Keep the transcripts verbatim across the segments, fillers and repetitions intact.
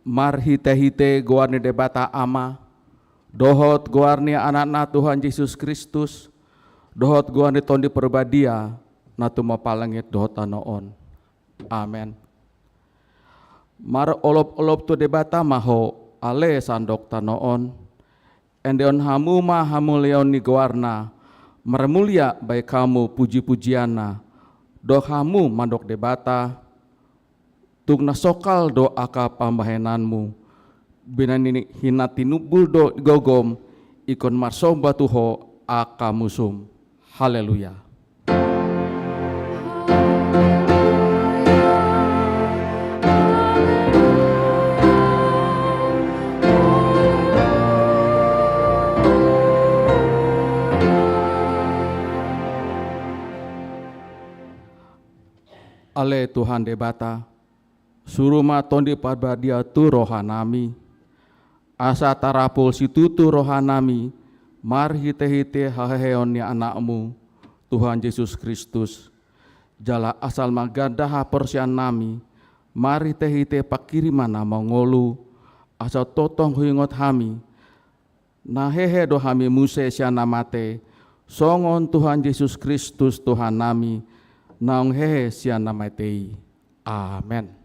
Marhite-hite goar ni Debata Ama, dohot goar ni Anakna Tuhan Jesus Kristus, dohot goar ni Tondi Parbadia, na tumompa langit dohot tano on. Amen. Marolop-olop tu Debata ma ho, ale sandok tano on. Endehon hamu ma hamuliaon ni goarna, marmulia bahen hamu puji-pujianna, dohot hamu mandok Debata, tung na songkal do angka pambahenanmu, binahen ni hinna tinumbul do gogom, ingkon marsomba tu ho angka musum. Haleluya. Ale Tuhan Debata, suru ma Tondi Parbadia tu rohanami, asa tarapul situtu rohanami marhite-hite haheheon ni Anakmu, Tuhan Jesus Kristus, jala asal ma ganda haporseaonnami marhite-hite panghirimon na mangolu, asa tongtong huingot hami, na hehe do hami muse sian na mate, songon Tuhan Jesus Kristus Tuhannami, naung hehe sian na mate i. Amen.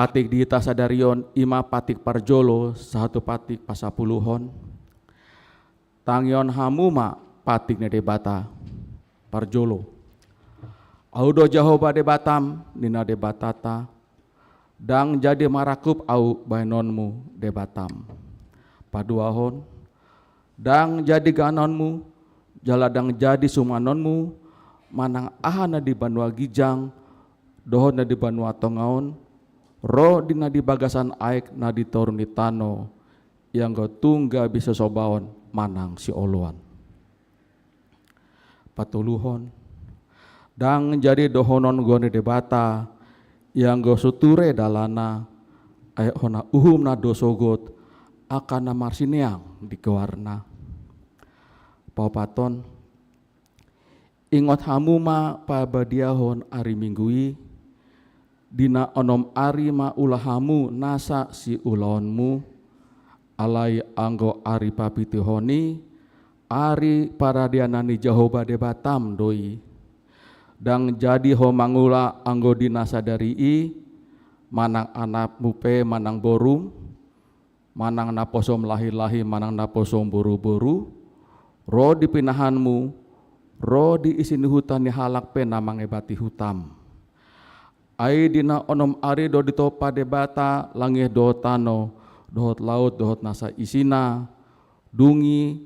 Patik di hita sadari on, i ma patik parjolo sahat tu patik pasapuluhon. Tangihon hamu ma patik ni Debata. Parjolo. Ahu do Jahowa Debatam, ninna Debatanta, ndang jadi marangkup Ahu bahenonmu Debatam. Paduahon, ndang jadi ganonmu, jala ndang jadi sumangonmu, manang aha na di banua ginjang, dohot na di banua tonga on, ro di na di bagasan aek na di toru ni tano, ianggo tung gabe sisobaon manang sioloan. Patoluhon, ndang jadi dohonon goar ni Debata, ianggo so ture dalanna, ai hona uhumna do sogot, angka na marsineang di goarna. Paopathon, ingot hamu ma parbadiahon ari Minggu i, di na onom ari ma ula hamu nasa siulaonmu, alai anggo ari papituhon i, ari paradianan ni Jahowa Debatam do i. Ndang jadi ho mangula anggo di na sadari i, manang anakmu pe manang borum, manang naposom lahi-lahi, manang naposom boru-boru, ro di pinahanmu, ro di isi ni huta ni halak pe na mangebati hutam. Ai di na onom ari do ditompa Debata langit dohot tano, dohot laut, dohot nasa isina, dung i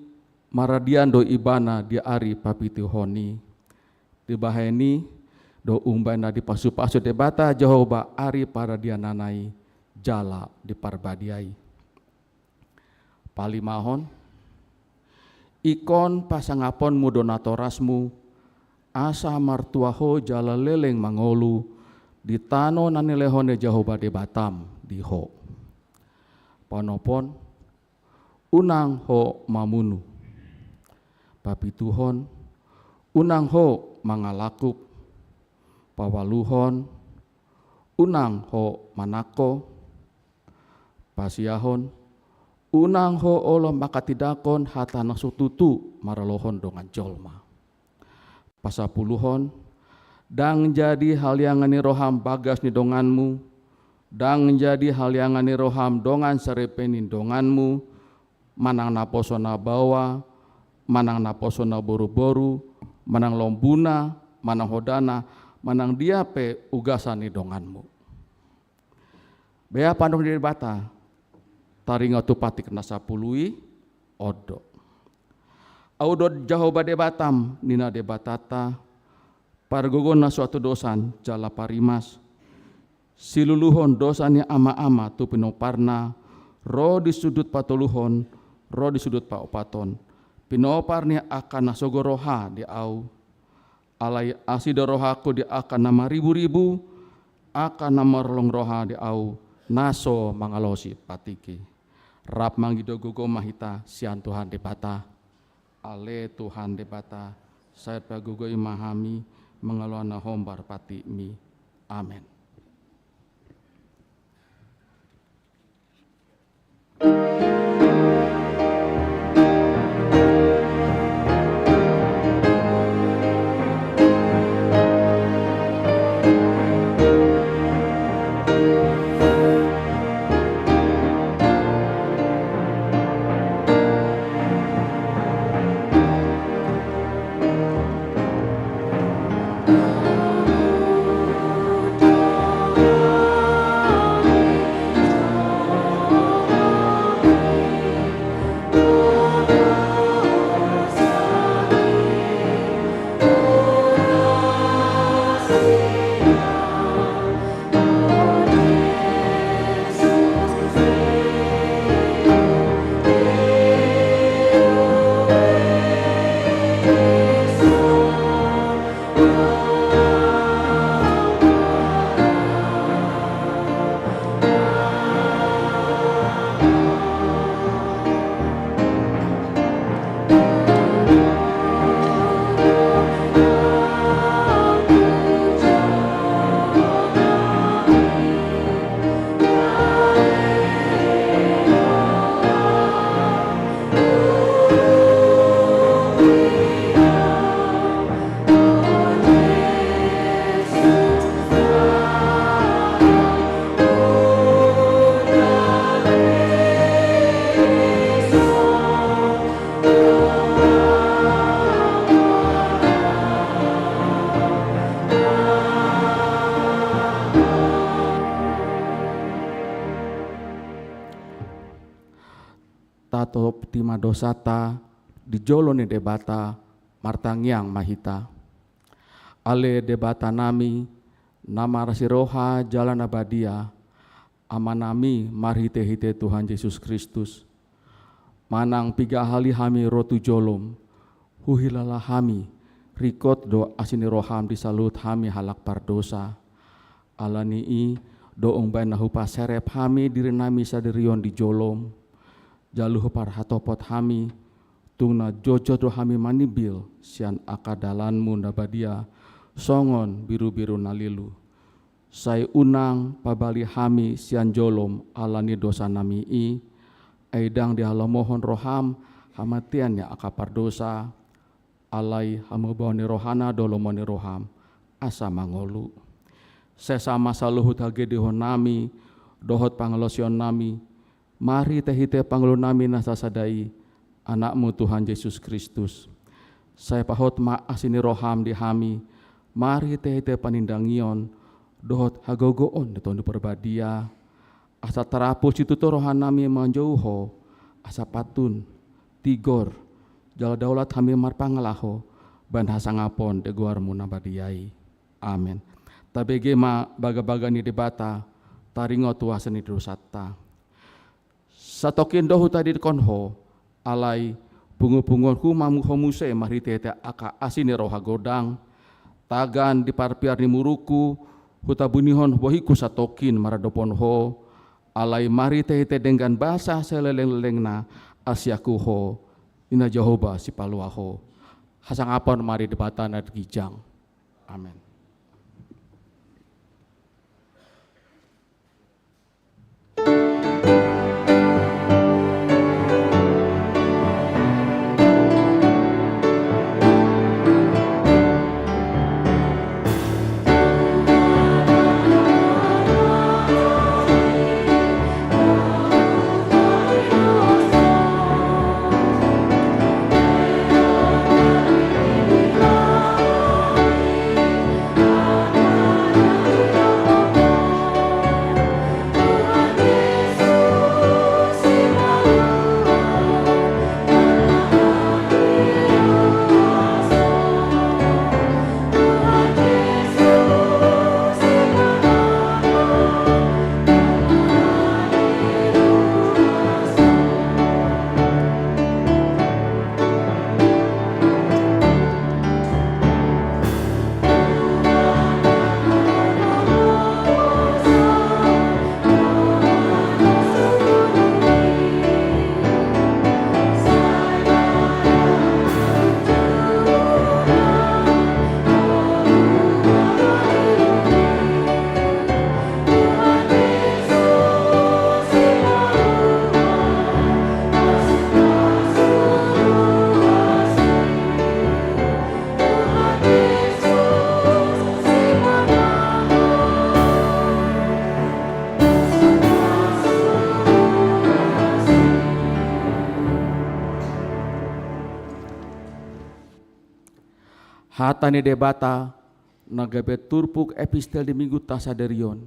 maradian do Ibana di ari papituhon i. Dibahen i do umbahen na dipasu-pasu Debata Jahowa ari paradiananna i jala diparbadiai. Palimahon, ingkon pasangaponmu do natorasmu, asa martua ho jala leleng mangolu di tano na nilehon ni Jahowa Debatam di ho. Paonomhon, unang ho mamunu. Papituhon, unang ho mangalangkup. Paualuhon, unang ho manangko. Pasiahon, unang ho olo manghatindanghon hata na so tutu maralohon dongan jolma. Pasapuluhon, ndang jadi haliangan ni roham bagas ni donganmu, ndang jadi haliangan ni roham dongan saripe ni donganmu, manang naposo na baoa, manang naposo na boruboru, manang lombuna, manang hodana, manang dia pe ugasan ni donganmu. Bea pandok ni Debata, taringot tu patik na sapulu i, on do. Ahu do Jahowa Debatam, ninna Debatanta, pargogo na so atudosan jala parimas, siluluhon dosa ni amaama tu pinoparna, ro di sundut patoluhon, ro di sundut paopathon, pinopar ni angka na sogo roha di ahu. Alai asi do rohangku di angka na mariburibu, angka na marholong roha di ahu, na so mangalosi patik i. Rap mangido gogo ma hita sian Tuhan Debata. Ale Tuhan Debata, sai pagogoi ma hami mangalo na hombar patikmi. Amen. Tatopoti ma dosanta di jolo ni Debata, martangiang ma hita. Ale Debata nami, na marasi roha jala na badia, Amanami marhitehite Tuhan Jesus Kristus, manang piga hali hami ro tu jolom, huhilala hami, ringkot do asi ni roham di saluhut hami halak pardosa. Alani i, do umbaen na hupaserep hami dirinami sadiri on di jolom, jala huparhatopot hami, tung na jotjot do hami manimbil sian angka dalanmu na badia, songon birubiru na lilu. Sai unang pabali hami sian jolom ala ni dosanami i, ai ndang dihalomohon roham hamatean ni angka pardosa, alai hamubaon ni rohana do lomo ni roham, asa mangolu. Sesa ma saluhut hagedehonnami, dohot pangalaosionnami, marhitehite pangolunami na sasada i, Anakmu Tuhan Jesus Kristus. Sai pahot ma asi ni roham di hami, marhitehite panindangion, dohot hagogoon ni Tondi Parbadia, asa tarapul situtu rohanami manjou Ho, asa pantun, tigor, jala daulat hami marpangalaho, baen hasangapon di goarmu na badia i. Amen. Tabege ma bagabaga ni Debata, taringot tu asi ni dosanta. Satongkin do hutadingkon Ho, alai pungupunguonku ma Ho muse marhitehite angka asi ni roha godang, tagan di parpiar ni murukku, hutabunihon bohingku satongkin maradophon Ho, alai marhitehite denggan basa salelenglelengna asi angka Ho, ninna Jahowa Sipalua Ho. Hasangapon ma di Debata na ginjang. Amen. Hata ni Debata na gabe turpuk epistel di Minggunta sadari on,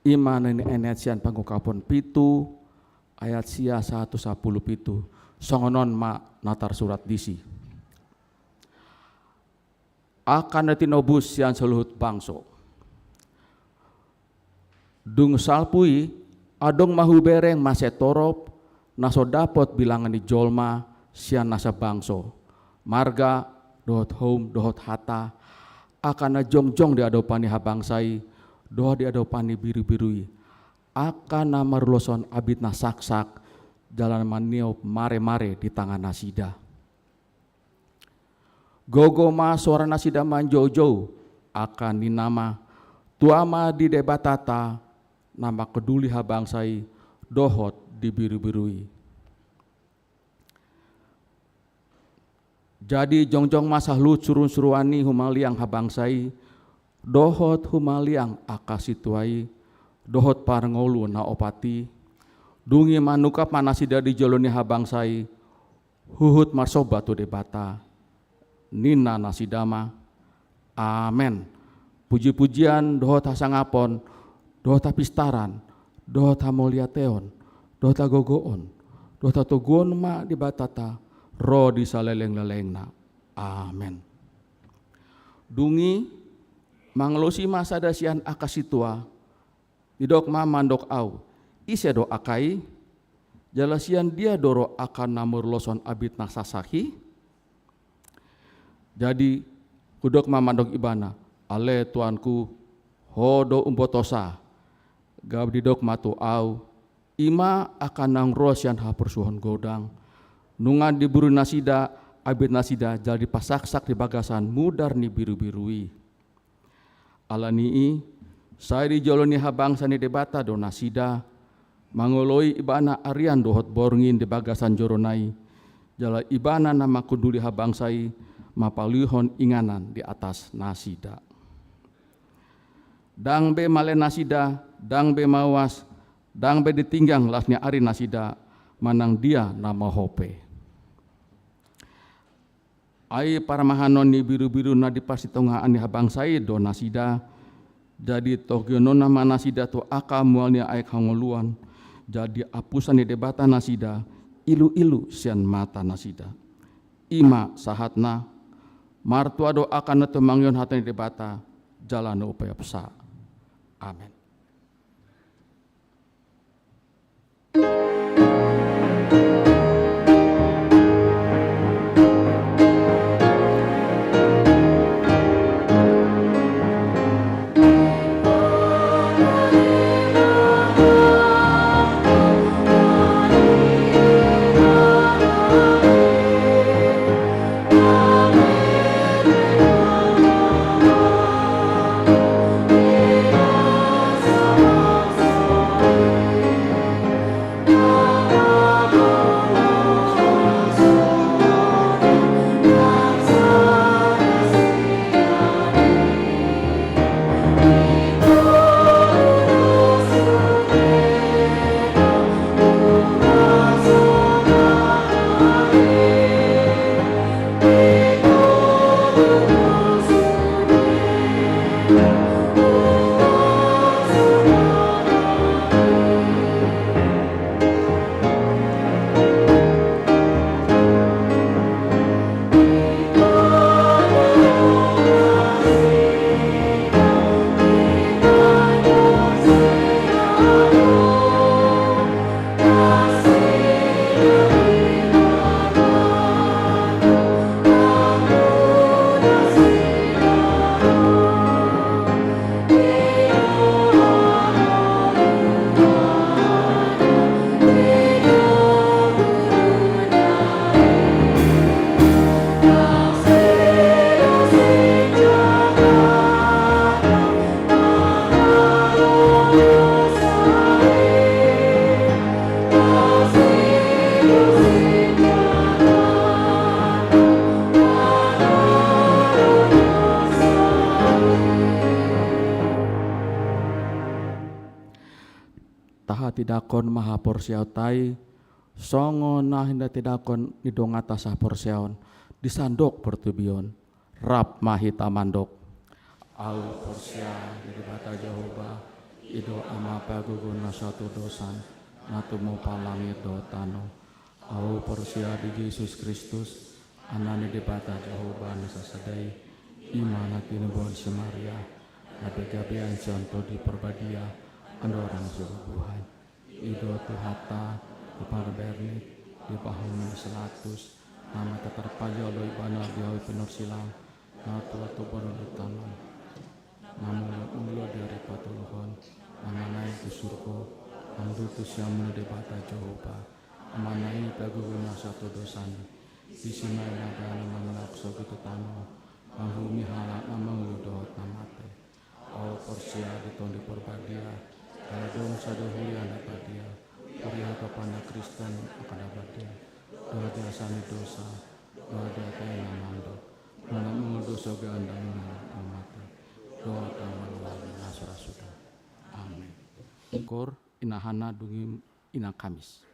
i ma na niayathon sian Pangungkapon pitu, ayat sia sahat tu sampulu pitu. Songon on ma na tarsurat disi. Angka na tinobus sian saluhut bangso. Dung salpu i, adong ma hubereng mansai torop na so dapot bilangan ni jolma sian nasa bangso, marga, dohot houm, dohot hata, angka na jongjong di adopan ni habangsa i, dohot di adopan ni birubiru i, angka na maruloson abit na saksak, jala na maniop maremare di tangan nasida. Gogo ma soara nasida manjoujou, angka ninna ma, tua ma di Debatanta, na mangkonduli habangsa i, dohot di birubiru i. Jadi jongjong ma saluhut suruansuruan i humaliang habangsa i, dohot humaliang angka sintua i, dohot parngolu na opat i, dung i manungkap ma nasida di jolo ni habangsa i, huhut marsomba tu Debata. Ninna nasida ma, Amen. Pujipujian, dohot hasangapon, dohot hapistaran, dohot hamauliateon, dohot hagogoon, dohot hatoguon ma di Debatanta, ro di salelenglelengna. Amen. Dung i, mangalosi ma sada sian angka sintua, didok ma mandok ahu, ise do angka i? Jala sian dia do ro angka na maruloson abit na saksak i? Jadi, hudok ma mandok ibana, ale tuanku, ho do umbotosa. Gabe didok ma tu ahu, i ma angka naung ro sian haporsuhon godang, nunga diburu nasida abit nasida jala dipasaksak di bagasan mudar ni birubiru i. Ala ni i, sai di jolo ni habangsa ni Debata do nasida, mangoloi ibana arian dohot borngin di bagasan jorona i, jala ibana na mangkonduli habangsa i, mangkaluaihon inganan di atas nasida. Ndang be male nasida, ndang be mauas, ndang be ditinggang las ni ari nasida, manang dia na mahope. Ai parmahanon ni birubiru na di parsitongaan ni habangsa i do nasida, jadi togihononna ma nasida tu angka mual ni aek hangoluan, jadi apusan ni Debata nasida, iluilu sian mata nasida. I ma sahatna, martua do angka na tumangihon hata ni Debata, jala na upeopsa. Amen. Tahatindangkon ma haporseaonta i, songon na hinatindangkon ni donganta sahaporseaon di sandok portibi on. Rap ma hita mandok. Ahu porsea di Debata Jahowa, i do Ama panggogo na so tudosan, na tumompa langit dohot tano. Ahu porsea di Jesus Kristus, Anak ni Debata Jahowa na sasada i, i ma na tinubuan si Maria, na gabegabean sian Tondi Parbadia, andorang so bubuhan. I do Tuhanta, na parbernit, di bahul ni si Pilatus, na mata tarpajalo ibana di hau pinorsilang, na tua tobono di tano. Na mangula di ari patoluhon, na manaek tu surgo, na mandutus siamun ni Debata Jahowa, Amana i panggogo na so tudosan i, disi ma ibana na mangulahon surgo tu tano, manguhumi halak na mangolu dohot na mate. Ahu porsea di Tondi Parbadia, jala adong sada huria na badia, huria hatopan na Kristen angka na badia, dohot hata ni dosa, dohot hata na mandok, na mangolu dosa gandang na mate, dohot na mangolu na so ra suda. Amin. Kor inahana dungi inang Kamis.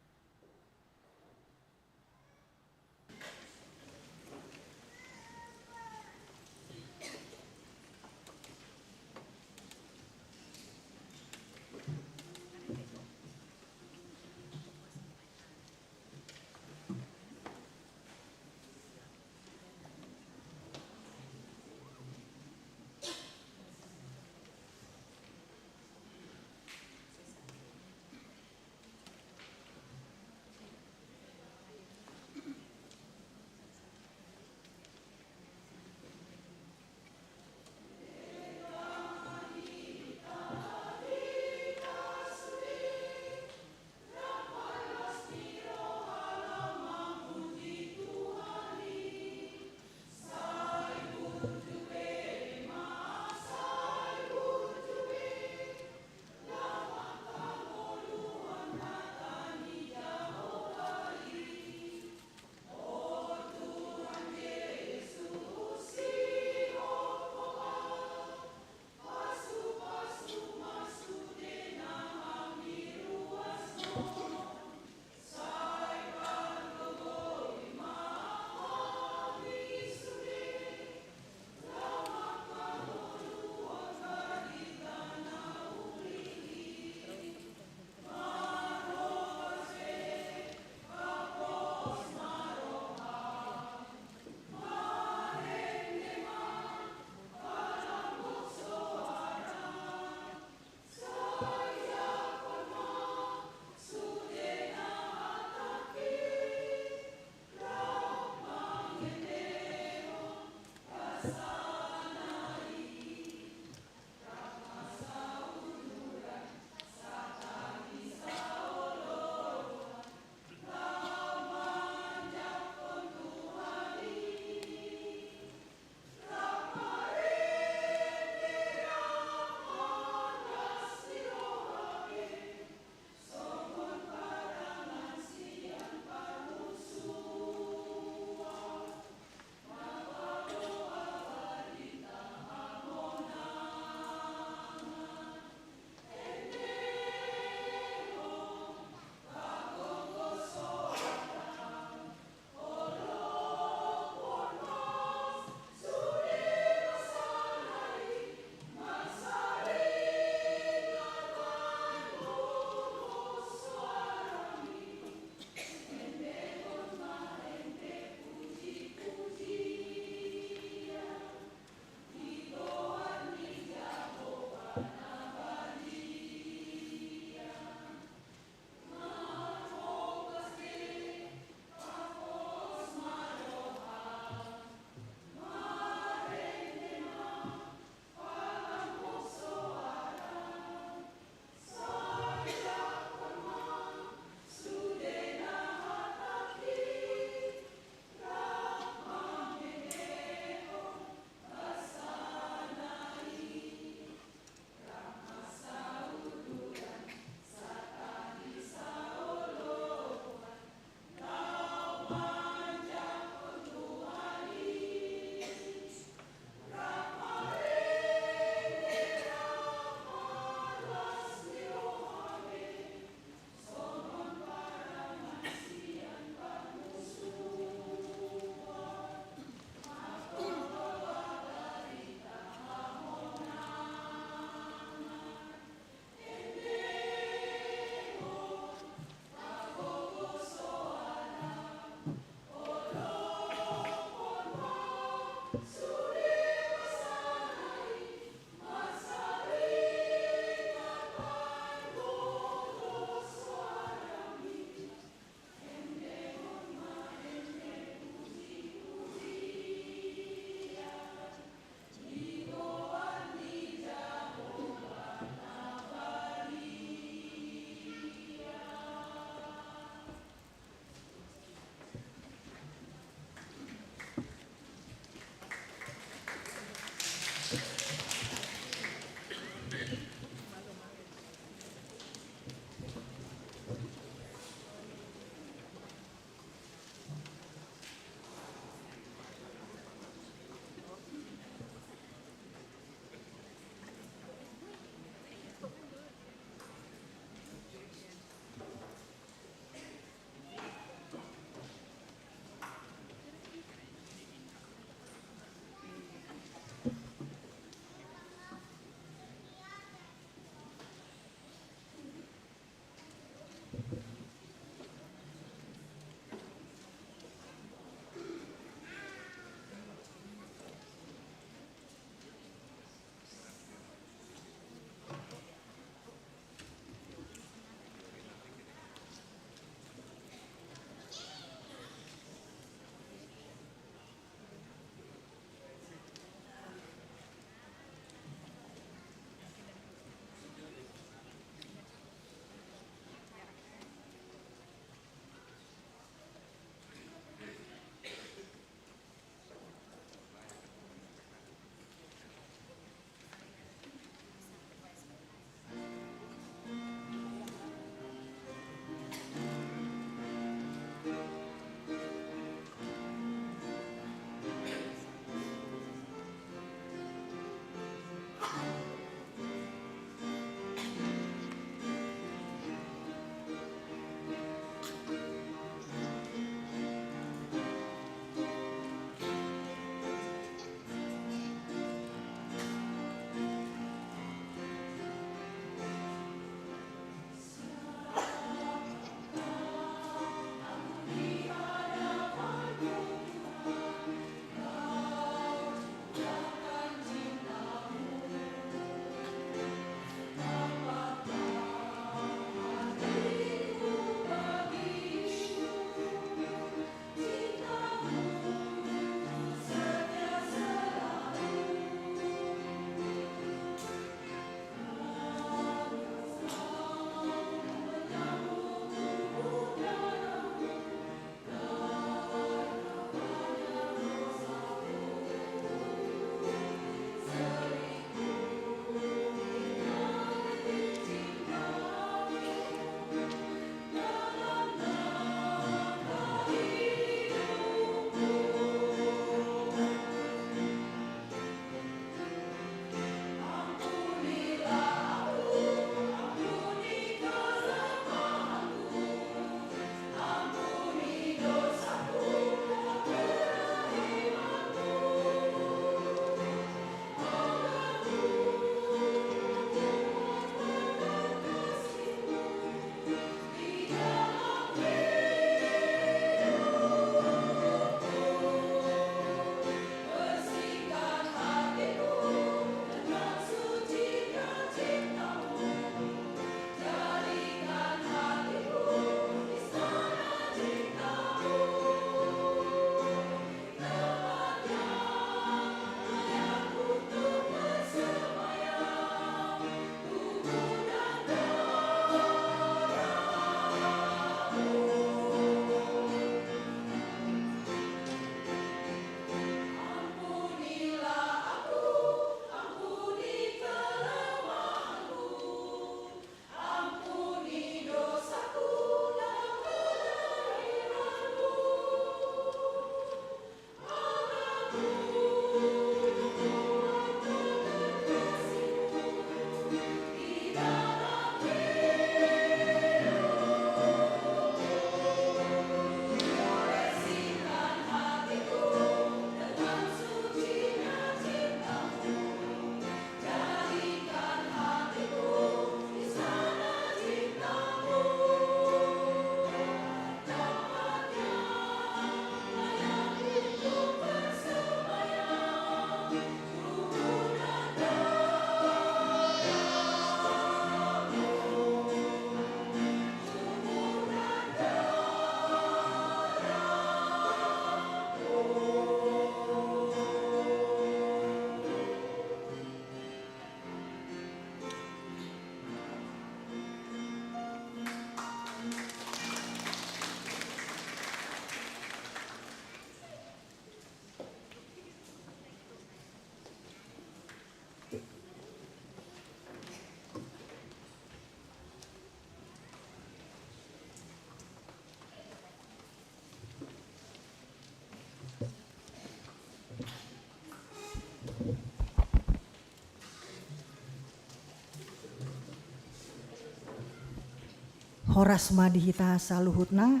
Horas ma di hita saluhutna.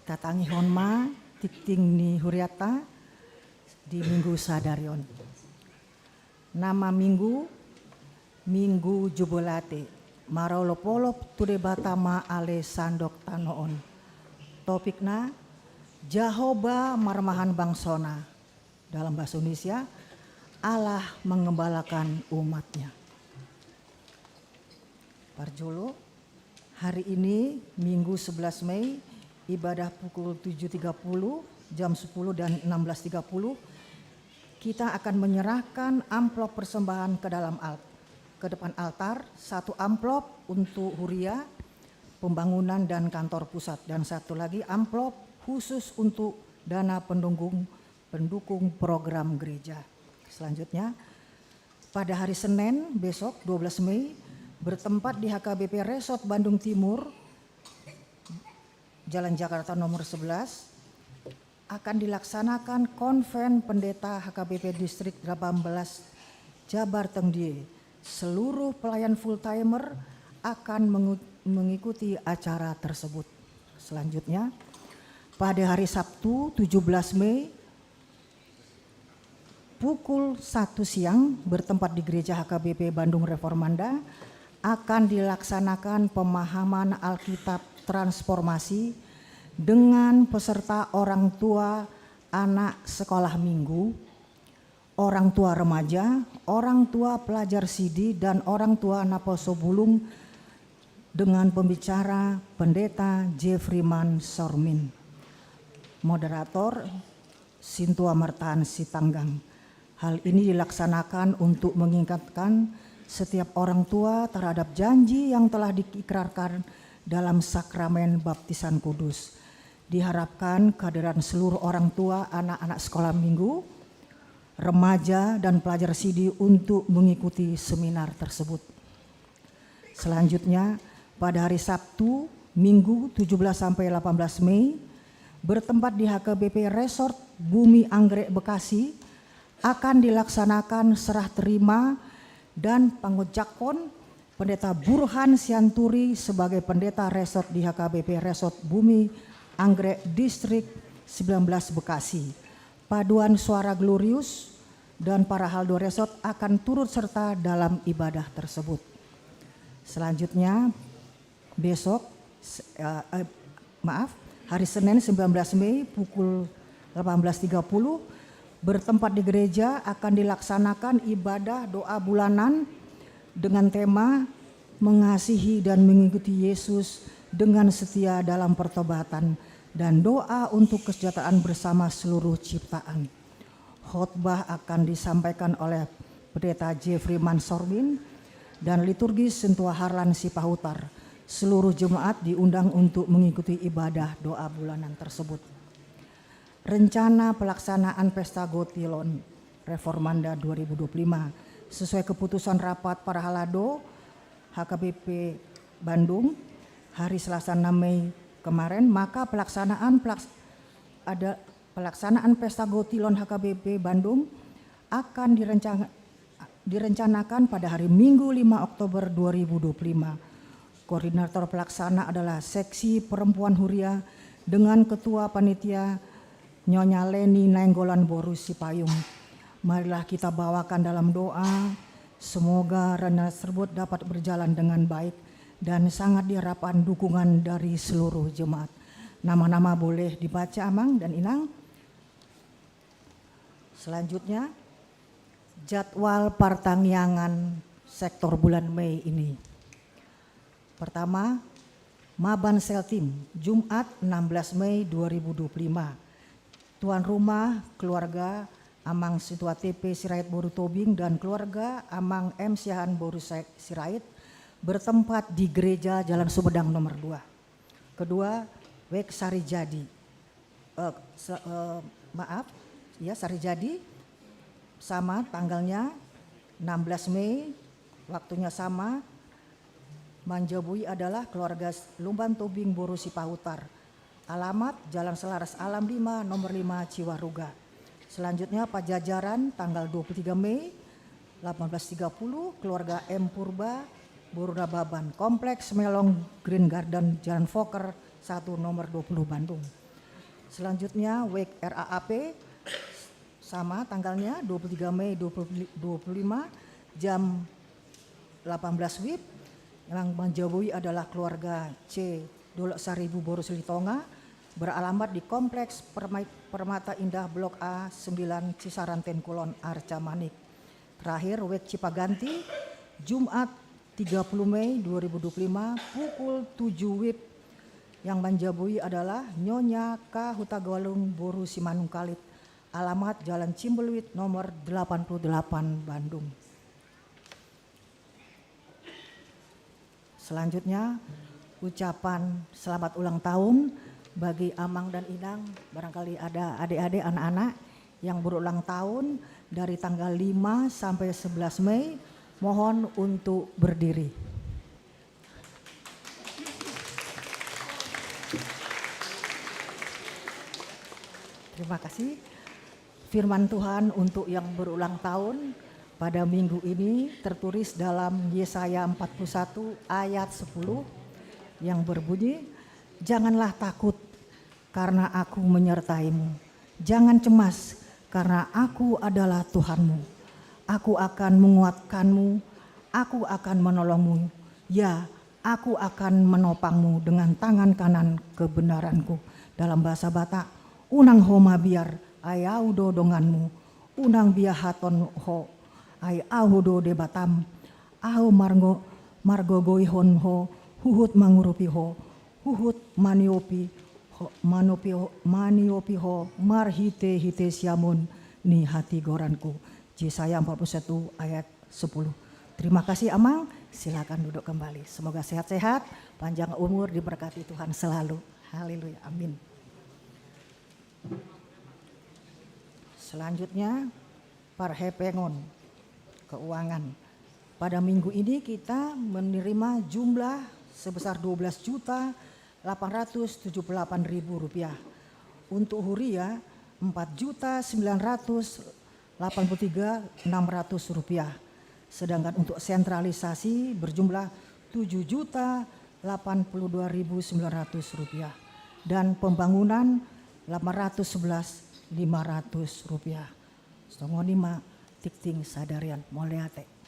Tatangihon ma tingting ni hurianta di Minggu sadari on. Nama Minggu, Minggu Jubilate. Marolopolop tu Debata ma ale sandok tano on. Topikna, Jahowa marmahan bangsona. Dalam bahasa Indonesia, Allah mengembalakan umatnya. Parjolo, hari ini, Minggu sebelas Mei, ibadah pukul tujuh tiga puluh, jam sepuluh dan enam belas tiga puluh, kita akan menyerahkan amplop persembahan ke dalam al-, ke depan altar, satu amplop untuk huria, pembangunan dan kantor pusat, dan satu lagi amplop khusus untuk dana pendukung, pendukung program gereja. Selanjutnya, pada hari Senin, besok, dua belas Mei, bertempat di H K B P Resort Bandung Timur, Jalan Jakarta nomor sebelas, akan dilaksanakan Konven Pendeta H K B P Distrik delapan belas Jabar Tengdie. Seluruh pelayan full timer akan mengu-, mengikuti acara tersebut. Selanjutnya, pada hari Sabtu, tujuh belas Mei, pukul satu siang, bertempat di Gereja H K B P Bandung Reformanda, akan dilaksanakan pemahaman Alkitab transformasi dengan peserta orang tua anak sekolah minggu, orang tua remaja, orang tua pelajar sidi, dan orang tua naposo bulung dengan pembicara Pendeta Jeffrey Mansormin. Moderator, Sintua Martaan Sitanggang. Hal ini dilaksanakan untuk mengingatkan setiap orang tua terhadap janji yang telah diikrarkan dalam sakramen baptisan kudus. Diharapkan kehadiran seluruh orang tua anak-anak sekolah minggu, remaja, dan pelajar sidi untuk mengikuti seminar tersebut. Selanjutnya, pada hari Sabtu, Minggu tujuh belas sampai delapan belas Mei, bertempat di H K B P Resort Bumi Anggrek Bekasi, akan dilaksanakan serah terima dan pangonjakhon Pendeta Burhan Sianturi sebagai Pendeta Resort di H K B P Resort Bumi Anggrek Distrik sembilan belas Bekasi. Paduan suara Glorius dan para Haldo Resort akan turut serta dalam ibadah tersebut. Selanjutnya, besok, se-, eh, eh, maaf, hari Senin sembilan belas Mei pukul delapan belas tiga puluh, bertempat di gereja, akan dilaksanakan ibadah doa bulanan dengan tema Mengasihi dan Mengikuti Yesus dengan Setia dalam Pertobatan dan Doa untuk Kesejahteraan Bersama Seluruh Ciptaan. Khotbah akan disampaikan oleh Pendeta Jeffrey Mansormin dan liturgis Sintua Harlan Sipahutar. Seluruh jemaat diundang untuk mengikuti ibadah doa bulanan tersebut. Rencana pelaksanaan Pesta Gotilon Reformanda dua ribu dua puluh lima sesuai keputusan rapat para halado H K B P Bandung hari Selasa enam Mei kemarin, maka pelaksanaan pelaks-, ada pelaksanaan Pesta Gotilon H K B P Bandung akan direncang-, direncanakan pada hari Minggu lima Oktober dua ribu dua puluh lima. Koordinator pelaksana adalah Seksi Perempuan Huria dengan Ketua Panitia Nyonya Leni Nainggolan boru Sipayung. Marilah kita bawakan dalam doa, semoga rencana tersebut dapat berjalan dengan baik dan sangat diharapkan dukungan dari seluruh jemaat. Nama-nama boleh dibaca, Amang dan Inang. Selanjutnya, jadwal partangiangan sektor bulan Mei ini. Pertama, Maban Seltim, Jumat enam belas Mei dua ribu dua puluh lima. Tuan rumah, keluarga Amang Sintua T P Sirait boru Tobing dan keluarga Amang M Siahaan boru Sa-, Sirait, bertempat di Gereja Jalan Sumedang nomor dua. Kedua, Wijk Sarijadi. Eh, se-, eh, maaf, ya, Sarijadi, sama tanggalnya enam belas Mei, waktunya sama, manjabui adalah keluarga Lumban Tobing boru Sipahutar. Alamat Jalan Selaras Alam lima, nomor lima, Ciwaruga. Selanjutnya, Pajajaran, tanggal dua puluh tiga Mei, delapan belas tiga puluh, keluarga M Purba, Boru Nababan, Kompleks Melong Green Garden, Jalan Fokker satu, nomor dua puluh, Bandung. Selanjutnya, wake R A A P, sama tanggalnya, dua puluh tiga Mei dua puluh, dua puluh lima, jam delapan belas wib, yang menjabui adalah keluarga C Dolok Saribu, Boru Silitonga, beralamat di Kompleks Permai-, Permata Indah Blok A sembilan, Cisaranten Kulon, Arca Manik. Terakhir, wake Cipaganti, Jumat tiga puluh Mei dua ribu dua puluh lima, pukul tujuh wib, yang menjabui adalah Nyonya K Hutagalung, Boru Simanungkalit, alamat Jalan Cimbuluit nomor delapan puluh delapan, Bandung. Selanjutnya, ucapan selamat ulang tahun bagi amang dan inang, barangkali ada adik-adik, anak-anak yang berulang tahun dari tanggal lima sampai sebelas Mei, mohon untuk berdiri. Terima kasih. Firman Tuhan untuk yang berulang tahun pada minggu ini tertulis dalam Yesaya empat puluh satu ayat sepuluh, yang berbunyi, "Janganlah takut, karena Aku menyertaimu. Jangan cemas, karena Aku adalah Tuhanmu. Aku akan menguatkanmu, Aku akan menolongmu. Ya, Aku akan menopangmu dengan tangan kanan kebenaran-Ku." Dalam bahasa Batak, "Unang ho mabiar, ai Ahu do donganmu. Unang biahaton ho, ai Ahu do Debatam. Ahu margo-, margogoihon ho, huhut mangurupi ho, huhut maniopi ho, manopi ho, maniopi ho marhite-hite siamun ni hatigoran-Ku." Yesaya empat puluh satu ayat sepuluh. Terima kasih, Amang. Silakan duduk kembali. Semoga sehat-sehat, panjang umur, diberkati Tuhan selalu. Haleluya. Amin. Selanjutnya, parhepengon keuangan. Pada minggu ini kita menerima jumlah sebesar dua belas juta delapan ratus tujuh puluh delapan ribu rupiah. Untuk huria, empat juta sembilan ratus delapan puluh tiga enam ratus rupiah. Sedangkan untuk sentralisasi berjumlah tujuh juta delapan puluh dua ribu sembilan ratus rupiah. Dan pembangunan delapan ratus sebelas lima ratus rupiah. Songon i ma tingting sadarion. Mauliate.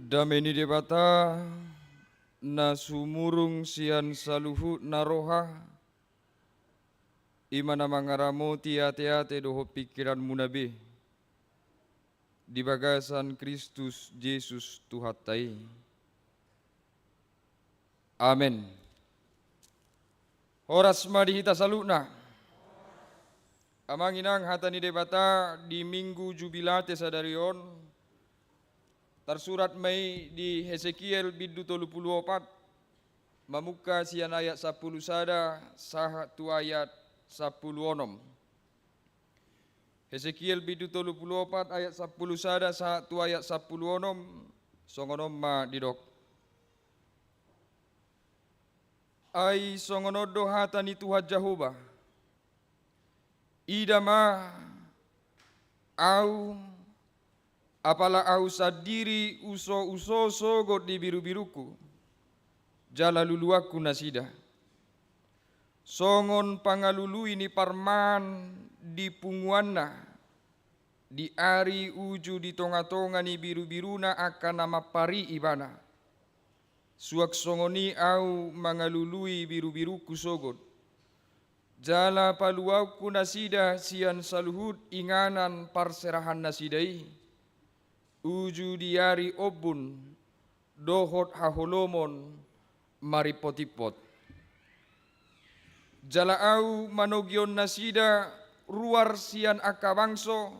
Dame ni Debata, na sumurung sian saluhutna roha, i ma na mangaramoti ateate dohot pingkiranmuna be, di bagasan Kristus Jesus Tuhanta i. Amen. Horas ma di hita saluhutna. Amang inang, hata ni Debata di Minggu Jubilate sadari on, Tarsurat ma i di Hesekiel bindu tolu pulu opat, mamungka sian ayat sampulu sada sahat tu ayat sampulu onom. Hesekiel bindu tolu pulu opat ayat sampulu sada sahat tu ayat sampulu onom, songon on ma didok. Ai songon on do hata ni Tuhan Jahowa: Ida ma, Ahu, apala Ahu sandiri huso-huso sogot di biru-birungku, jala luluanku nasida. Songon pangalului ni parmahan di punguanna di ari uju di tonga-tonga ni biru-biruna angka na mampari ibana, suang songon i Ahu mangalului biru-birungku sogot, jala paluaonku nasida sian saluhut inganan parserahan nasida i, uju di ari ombun dohot haholomon marimpot-impot. Jala Ahu manogihon nasida ruar sian angka bangso,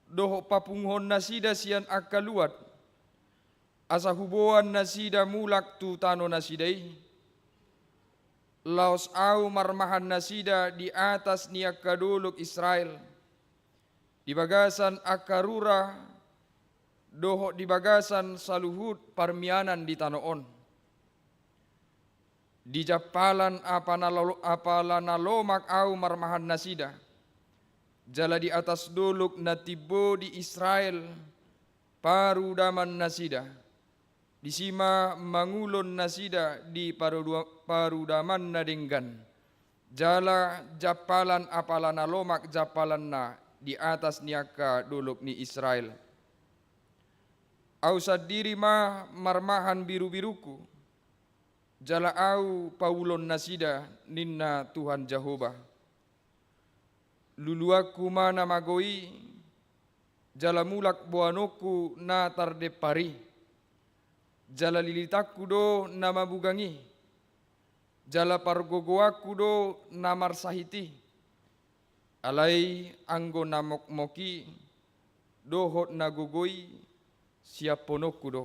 dohot papunguhon nasida sian angka luat, asa huboan nasida mulak tu tano nasida i. Laos Ahu marmahan nasida di atas ni angka dolok Israel, di bagasan angka rura, dohot di bagasan saluhut parmianan di tano on. Di jampalan apala na lo-, apala na lomak Ahu marmahan nasida, jala di atas dolok na timbo di Israel parudaman nasida. Disi ma mangulon nasida di parudua-, parudaman na denggan, jala jampalan apala na lomak jampalanna di atas ni angka dolok ni Israel. Ahu sandiri ma marmahan biru-birungku, jala Ahu paulon nasida, ninna Tuhan Jahowa. Luluanku ma na mago i, jala mulak boanonku na tardempar i. Jala lilitanku do na mabugang i, jala pargogoanku do na marsahit i. Alai anggo na mokmok i dohot na gogo i siaphononku do.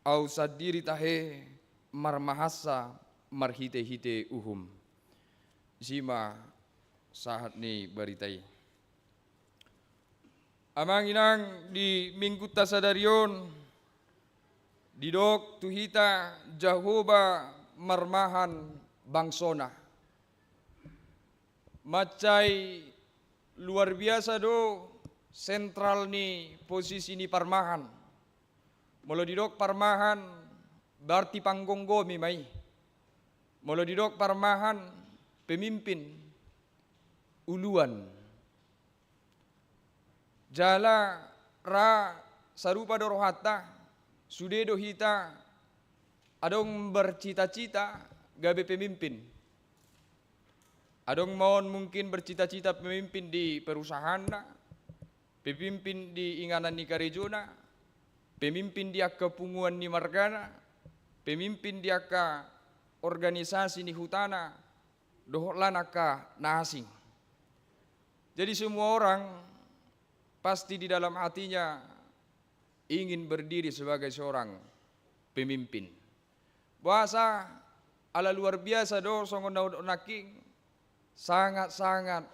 Ahu sandiri tahe marmahansa marhite-hite uhum. Disi ma sahat ni barita i. Amang inang, di minggunta sadari on didok tu hita Jahowa marmahan bangsona. Mansai luar biasa do sentral ni posisi ni parmahan. Molo didok parmahan, berarti panggomgomi ma i. Molo didok parmahan, pemimpin, uluan. Jala ra sarupa do rohanta, sude do hita adong bercita-cita gabe pemimpin. Adong ma on mungkin bercita-cita pemimpin di perusahaanna, pemimpin di inganan ni karejona, pemimpin di angka punguan ni margana, pemimpin di angka organisasi ni hutana, dohot lan angka na asing. Jadi semua orang pasti di dalam hatinya ingin berdiri sebagai seorang pemimpin. Boasa ala luar biasa do songon na hudok nangkin, sangat-sangat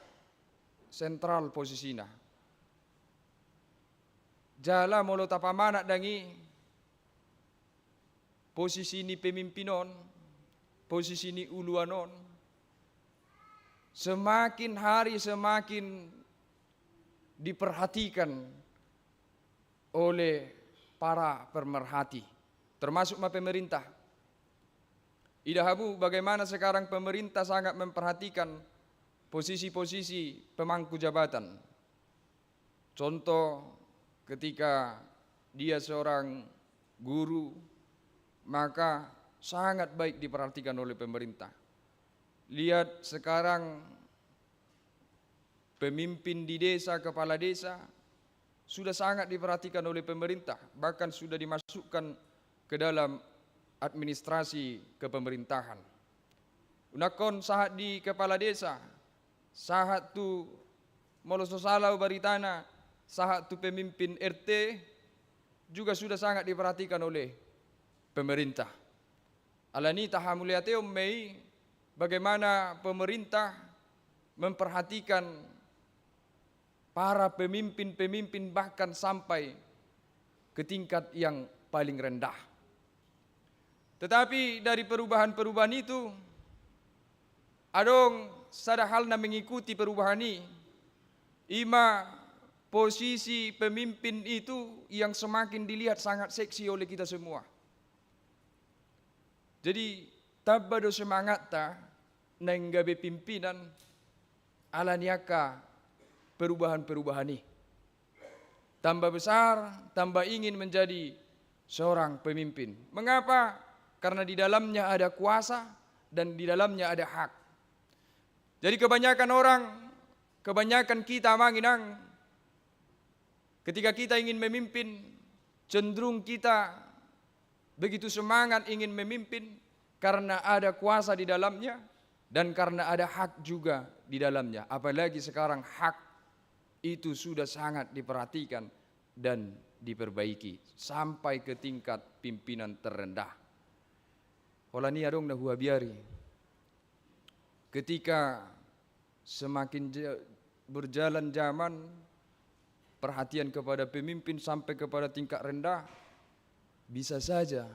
sentral posisina. Jala molo tapamanat dang i, posisi ni pemimpin on, posisi ni uluan on, semakin hari semakin diperhatikan oleh para pemerhati, termasuk ma pemerintah. Ida hamu bagaimana sekarang pemerintah sangat memperhatikan posisi-posisi pemangku jabatan. Contoh, ketika dia seorang guru, maka sangat baik diperhatikan oleh pemerintah. Lihat sekarang pemimpin di desa, kepala desa, sudah sangat diperhatikan oleh pemerintah, bahkan sudah dimasukkan ke dalam administrasi kepemerintahan. Unangkon sahat di kepala desa, sahat tu, molo so sala baritana, sahat tu pemimpin R T, juga sudah sangat diperhatikan oleh pemerintah. Alani i tahamauliatehon ma i bagaimana pemerintah memperhatikan para pemimpin-pemimpin bahkan sampai ke tingkat yang paling rendah. Tetapi dari perubahan-perubahan itu, adong sada hal na mengikuti perubahan i, i ma posisi pemimpin itu yang semakin dilihat sangat seksi oleh kita semua. Jadi, tamba do semangatta naeng gabe pimpinan alani angka perubahan-perubahan i. Tamba besar, tamba ingin menjadi seorang pemimpin. Mengapa? Karena di dalamnya ada kuasa dan di dalamnya ada hak. Jadi kebanyakan orang, kebanyakan kita, Amang Inang, ketika kita ingin memimpin, cenderung kita begitu semangat ingin memimpin karena ada kuasa di dalamnya dan karena ada hak juga di dalamnya. Apalagi sekarang hak itu sudah sangat diperhatikan dan diperbaiki sampai ke tingkat pimpinan terendah. Holan i adong na huabiari. Ketika semakin ja-, berjalan zaman, perhatian kepada pemimpin sampai kepada tingkat rendah, bisa saja,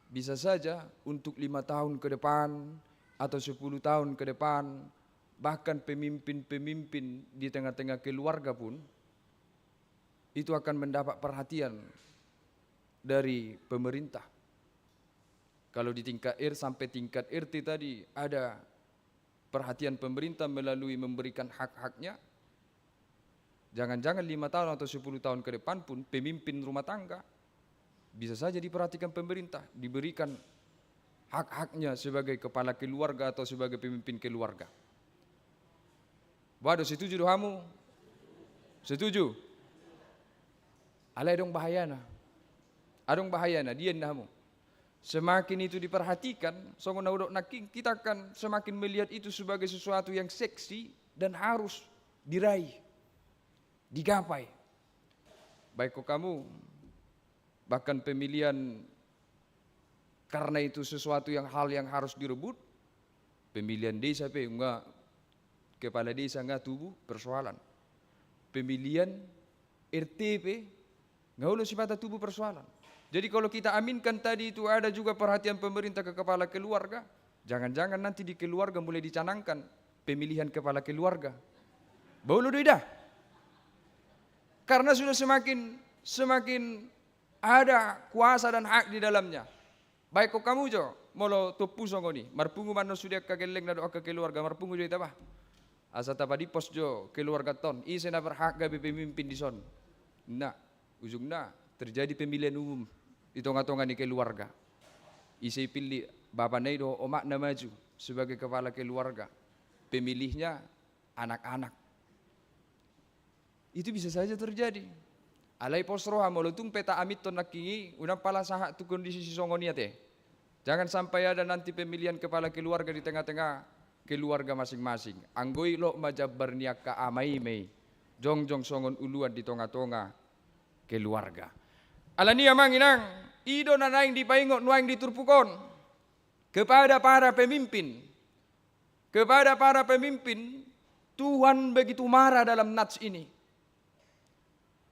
bisa saja untuk lima tahun ke depan atau sepuluh tahun ke depan, bahkan pemimpin-pemimpin di tengah-tengah keluarga pun itu akan mendapat perhatian dari pemerintah. Kalau di tingkat R sampai tingkat R T tadi ada perhatian pemerintah melalui memberikan hak-haknya, jangan-jangan lima tahun atau sepuluh tahun ke depan pun pemimpin rumah tangga bisa saja diperhatikan pemerintah, diberikan hak-haknya sebagai kepala keluarga atau sebagai pemimpin keluarga. Bah, do setuju do hamu? Setuju? Alai adong bahayana. Adong bahayana, dian do hamu. Semakin itu diperhatikan, songon na hudok nangkin, kita akan semakin melihat itu sebagai sesuatu yang seksi dan harus diraih, digapai. Baik kok kamu, bahkan pemilihan karena itu sesuatu yang, hal yang harus direbut, pemilihan desa pe, nga kepala desa nga tubu persoalan. Pemilihan R T pe, nga olo sipata tubu persoalan. Jadi kalau kita aminkan tadi itu ada juga perhatian pemerintah ke kepala keluarga, jangan-jangan nanti di keluarga mulai dicanangkan pemilihan kepala keluarga. Bah olo do i da. Karena sudah semakin, semakin ada kuasa dan hak di dalamnya. Baik kok kamu jo, molo tompu songon i, marpungu ma annon sude angka gellengna dohot angka keluarga, marpungu jo hita bah. Asa tapadimpos jo keluarganta on, ise na berhak gabe pemimpin dison. Nah, ujungna terjadi pemilihan umum di tonga-tonga ni keluarga. Ise ipillit bapana i dohot omakna maju sebagai kepala keluarga. Pemilihnya anak-anak. Itu bisa saja terjadi. Alai pos roha, molo tung pe taaminhon nangkin i, unang pala sahat tu kondisi sisongon i ate. Jangan sampai ada nanti pemilihan kepala keluarga di tengah-tengah keluarga masing-masing. Anggo i lot ma jambar ni angka ama i ma i jongjong songon uluan di tonga-tonga keluarga. Alani i, Amang Inang, i do na naeng dipaingot nuaeng di turpuk on kepada para pemimpin. Kepada para pemimpin, Tuhan begitu marah dalam nats ini.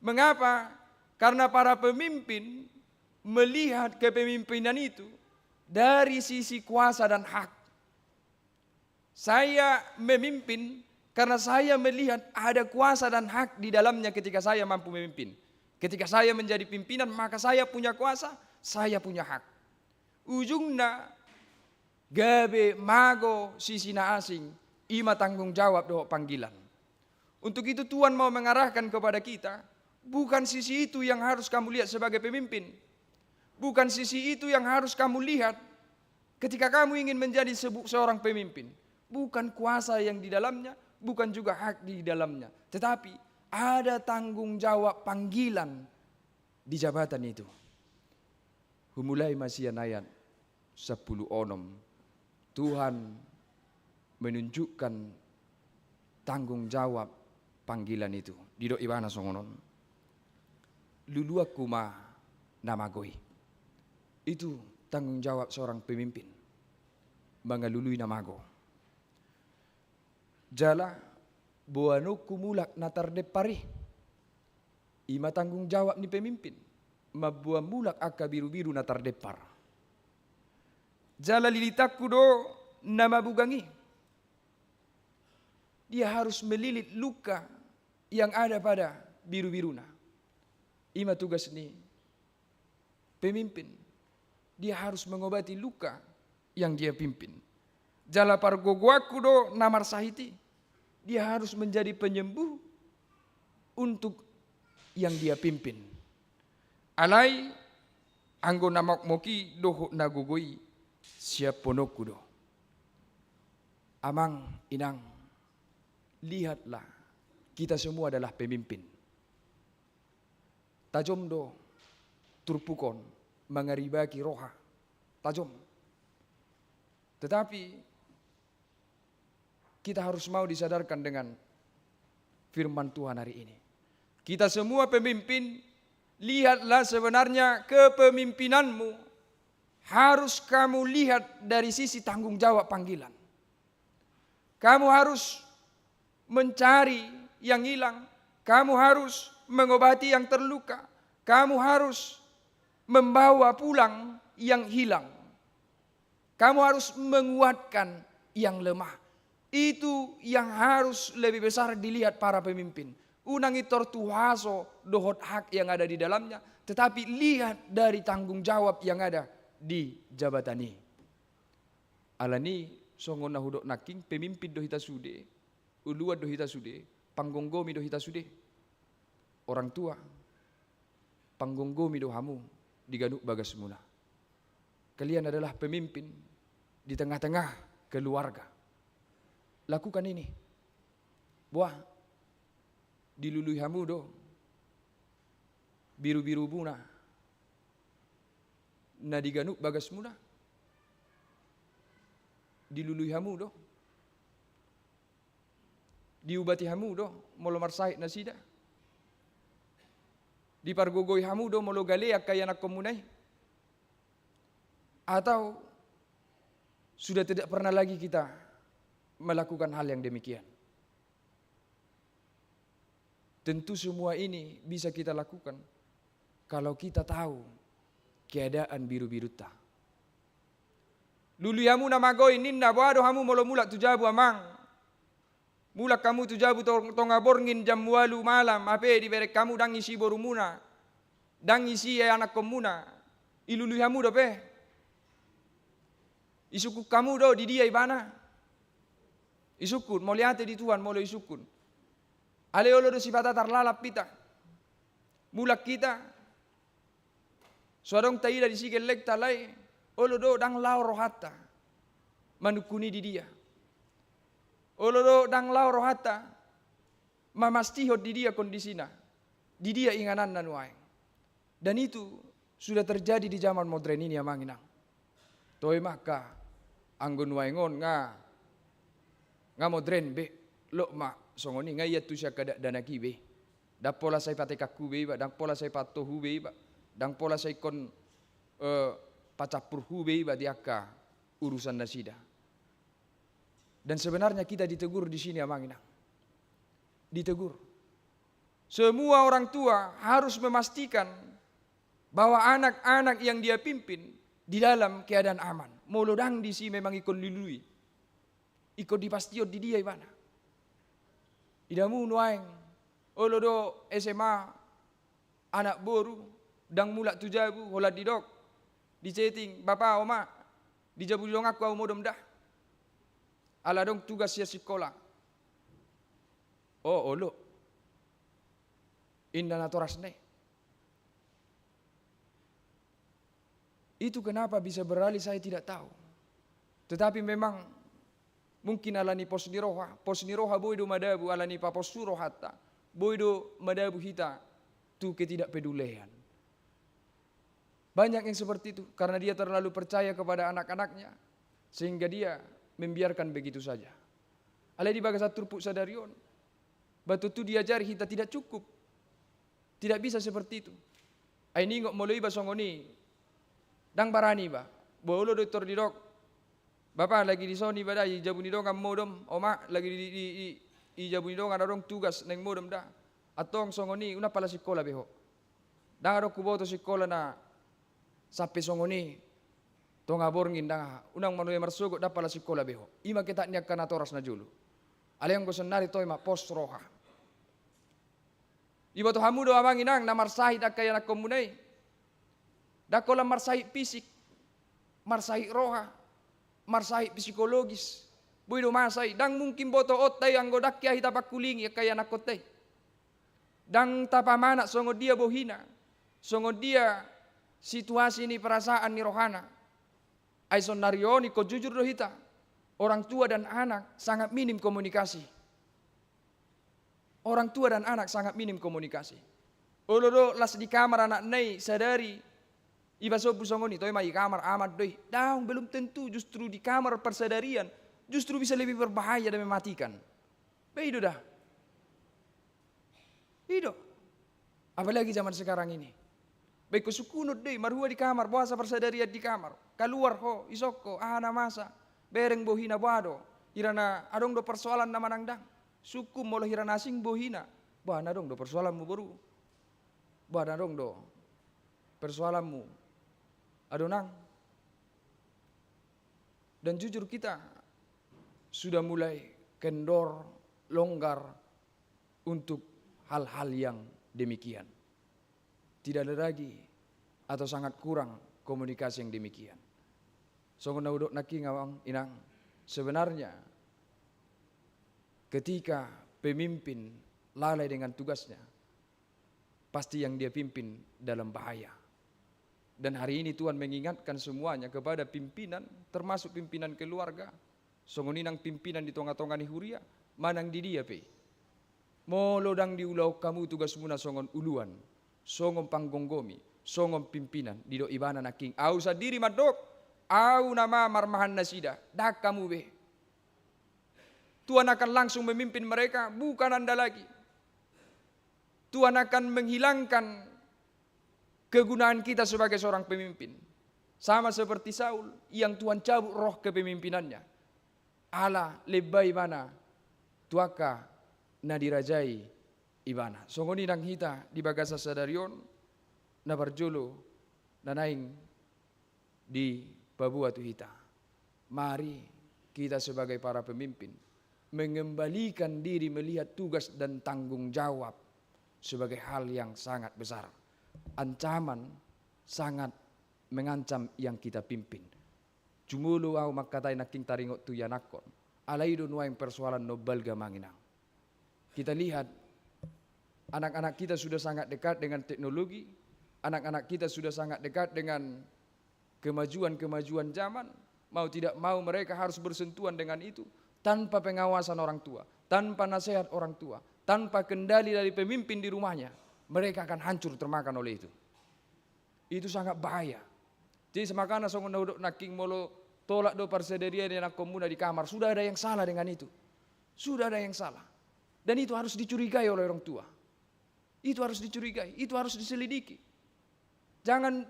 Mengapa? Karena para pemimpin melihat kepemimpinan itu dari sisi kuasa dan hak. Saya memimpin karena saya melihat ada kuasa dan hak di dalamnya ketika saya mampu memimpin. Ketika saya menjadi pimpinan, maka saya punya kuasa, saya punya hak. Ujungna, gabe mago sisi na asing, i ma tanggung jawab dohot panggilan. Untuk itu Tuhan mau mengarahkan kepada kita, bukan sisi itu yang harus kamu lihat sebagai pemimpin. Bukan sisi itu yang harus kamu lihat ketika kamu ingin menjadi sebu-, seorang pemimpin. Bukan kuasa yang di dalamnya, bukan juga hak di dalamnya. Tetapi ada tanggung jawab panggilan di jabatan itu. Humulai ma sian ayat sampulu onom. Tuhan menunjukkan tanggung jawab panggilan itu. Didok ibana songon on. Luluanku ma na mago i. Itu tanggung jawab seorang pemimpin, mangalului na mago. Jala boanonku mulak na tardempar i. I ma tanggung jawab ni pemimpin, mamboan mulak angka birubiru na tardempar. Jala lilitanku do na mabugang i. Dia harus melilit luka yang ada pada birubiruna. I ma tugas ni pemimpin. Dia harus mengobati luka yang dia pimpin. Jala pargogoanku do na marsahit i. Dia harus menjadi penyembuh untuk yang dia pimpin. Alai anggo na mokmok i dohot na gogo i siaphononku do. Amang, inang, lihatlah, kita semua adalah pemimpin. Tajom do turpuk on mangaribaki roha. Tajom. Tetapi kita harus mau disadarkan dengan firman Tuhan hari ini. Kita semua pemimpin, lihatlah sebenarnya kepemimpinanmu harus kamu lihat dari sisi tanggung jawab panggilan. Kamu harus mencari yang hilang. Kamu harus mengobati yang terluka. Kamu harus membawa pulang yang hilang. Kamu harus menguatkan yang lemah. Itu yang harus lebih besar dilihat para pemimpin. Unang intor tu haso dohot hak yang ada di dalamnya, tetapi lihat dari tanggung jawab yang ada di jabatan i. Alani songon na hudok nangkin, pemimpin do hita sude, uluan do hita sude, panggomgomi do hita sude. Orang tua, panggomgomi do hamu di ganup bagasmuna. Kalian adalah pemimpin di tengah-tengah keluarga. Lakukan ini. Boa, dilului hamu do birubirumuna na di ganup bagasmuna? Dilului hamu do? Diubati hamu do molo marsahit nasida? Dipargogoi hamu do molo gale angka ianakkonmuna i? Atau sudah tidak pernah lagi kita melakukan hal yang demikian? Tentu semua ini bisa kita lakukan kalau kita tahu keadaan birubirunta. Lului hamu na mago i ninna, boa do hamu molo mulak tu jabu, amang? Mulak hamu tu jabu to-, tonga borngin jam ualu malam, hape dibereng hamu ndang isi borumuna, ndang isi ianakkonmuna. Ilului hamu dope? Isungkun hamu do di dia ibana? Isungkun, mauliate di Tuhan molo isungkun. Alai olo do sipata tarlalap hita. Mulak hita, so adong taida disi gellengta, alai olo do ndang lao rohanta manungkuni di dia. Olo do ndang lao rohanta mamastihon di dia kondisina, di dia ingananna nuaeng. Dan itu sudah terjadi di zaman modern ini, amang inang. Toe ma angka anggo nuaeng on nga, nga modern be, lot ma songon i, nga iantusi angka dakdanak i be. Ndang pola sai patekangku be iba, ndang pola sai paantohu be iba, ndang pola sai ingkon, eh, pacampurhu be iba di angka urusan nasida. Dan sebenarnya kita ditegur di sini, amang inang. Ditegur. Semua orang tua harus memastikan bahwa anak-anak yang dia pimpin di dalam keadaan aman. Molo ndang disi memang ingkon dilului, ingkon dipastihon di dia ibana. Idamu nuaeng, olo do S M A anak boru, ndang mulak tu jabu, holan didok, di chatting, "Bapa, oma, di jabu di donganku ahu modom da, ala adong tugas sian sikola." "O, olo," inna natorasna i. Itu kenapa bisa beralih, saya tidak tahu. Tetapi memang mungkin alani pos ni roha, pos ni roha boi do madabu, alani paposhu rohanta, boi do madabu hita tu ketidakpedulian. Banyak yang seperti itu, karena dia terlalu percaya kepada anak-anaknya, sehingga dia membiarkan begitu saja. Alai di bagasan turpuk sadari on, ba tontu diajari hita tidak cukup. Tidak bisa seperti itu. Ai ningot molo iba songon i, ndang barani iba. Bo olo do i tor didok, bapa, lagi dison iba da, di jabu ni dongan modom, oma, lagi di, di, di, di, di jabu ni dongan adong tugas naeng modom da. Antong songon i, unang pala sikola be ho. Ndang adong huboto sikola na sampe songon i, tonga borngin ndang aha. Unang manuai marsogot, ndang pala sikola be ho. I ma ketak ni angka natoras na jolo. Alai anggo sonnari toe ma pos roha. Diboto hamu do amang inang na marsahit angka ianakkonmuna i? Ndang holan marsahit fisik, marsahit roha, marsahit psikologis. Boi do masa i, ndang mungkin botoonta i anggo ndang hea hita pangkulingi angka ianakkonta i. Ndang tapamanat songon dia bohina, songon dia situasi ni perasaan ni rohana. Ai sonnari on ingkon jujur do hita. Orang tua dan anak sangat minim komunikasi. Orang tua dan anak sangat minim komunikasi. Olo do las di kamar anakna i sadari, iba sombu songon i, toe ma i kamar, aman do i. Daong, belum tentu, justru di kamar persadarian justru bisa lebih berbahaya dan mematikan. Be i do da. I do. Apalagi zaman sekarang ini. Baen ho sungkunon do i, marhua di kamar, boasa persadarian di kamar. Kaluar ho, ison ho, aha na masa. Bereng bohina, boha do. Hira na adong do persoalan na manang ndang. Sungkun molo hira na asing bohina. Boha na adong do persoalanmu boru. Boha na adong do persoalanmu ado nang. Dan jujur kita sudah mulai kendor, longgar untuk hal-hal yang demikian. Tidak ada lagi atau sangat kurang komunikasi yang demikian. Songon na hudok nangkin amang inang, sebenarnya ketika pemimpin lalai dengan tugasnya, pasti yang dia pimpin dalam bahaya. Dan hari ini Tuhan mengingatkan semuanya kepada pimpinan, termasuk pimpinan keluarga, songon i nang pimpinan di tonga-tonga ni huria, manang di dia pe. Molo ndang diulahon hamu tugasmuna songon uluan, songon panggomgomi, songon pimpinan, didok ibana nangkin, au sandiri mandok, au nama marmahan nasida, ndang hamu be. Tuhan akan langsung memimpin mereka, bukan Anda lagi. Tuhan akan menghilangkan kegunaan kita sebagai seorang pemimpin. Sama seperti Saul yang Tuhan cabut roh kepemimpinannya. Ala lemba ibana tu angka na dirajai ibana. Songon i nang hita di bagasan sadari on, na parjolo na naeng dipaboa tu hita. Mari kita sebagai para pemimpin mengembalikan diri melihat tugas dan tanggung jawab sebagai hal yang sangat besar. Ancaman sangat mengancam yang kita pimpin. Jumolo au mangkatai nangkin taringot tu ianakkon. Alai do nuaeng persoalan na umbalga amang inang. Kita lihat, anak-anak kita sudah sangat dekat dengan teknologi, anak-anak kita sudah sangat dekat dengan kemajuan-kemajuan zaman, mau tidak mau mereka harus bersentuhan dengan itu, tanpa pengawasan orang tua, tanpa nasihat orang tua, tanpa kendali dari pemimpin di rumahnya, mereka akan hancur termakan oleh itu. Itu sangat bahaya. Jadi semakana songon na hudok nangkin molo tolap do parsadarian ni anakkonmuna di kamar, sudah ada yang salah dengan itu. Sudah ada yang salah. Dan itu harus dicurigai oleh orang tua. Itu harus dicurigai, itu harus diselidiki. Jangan,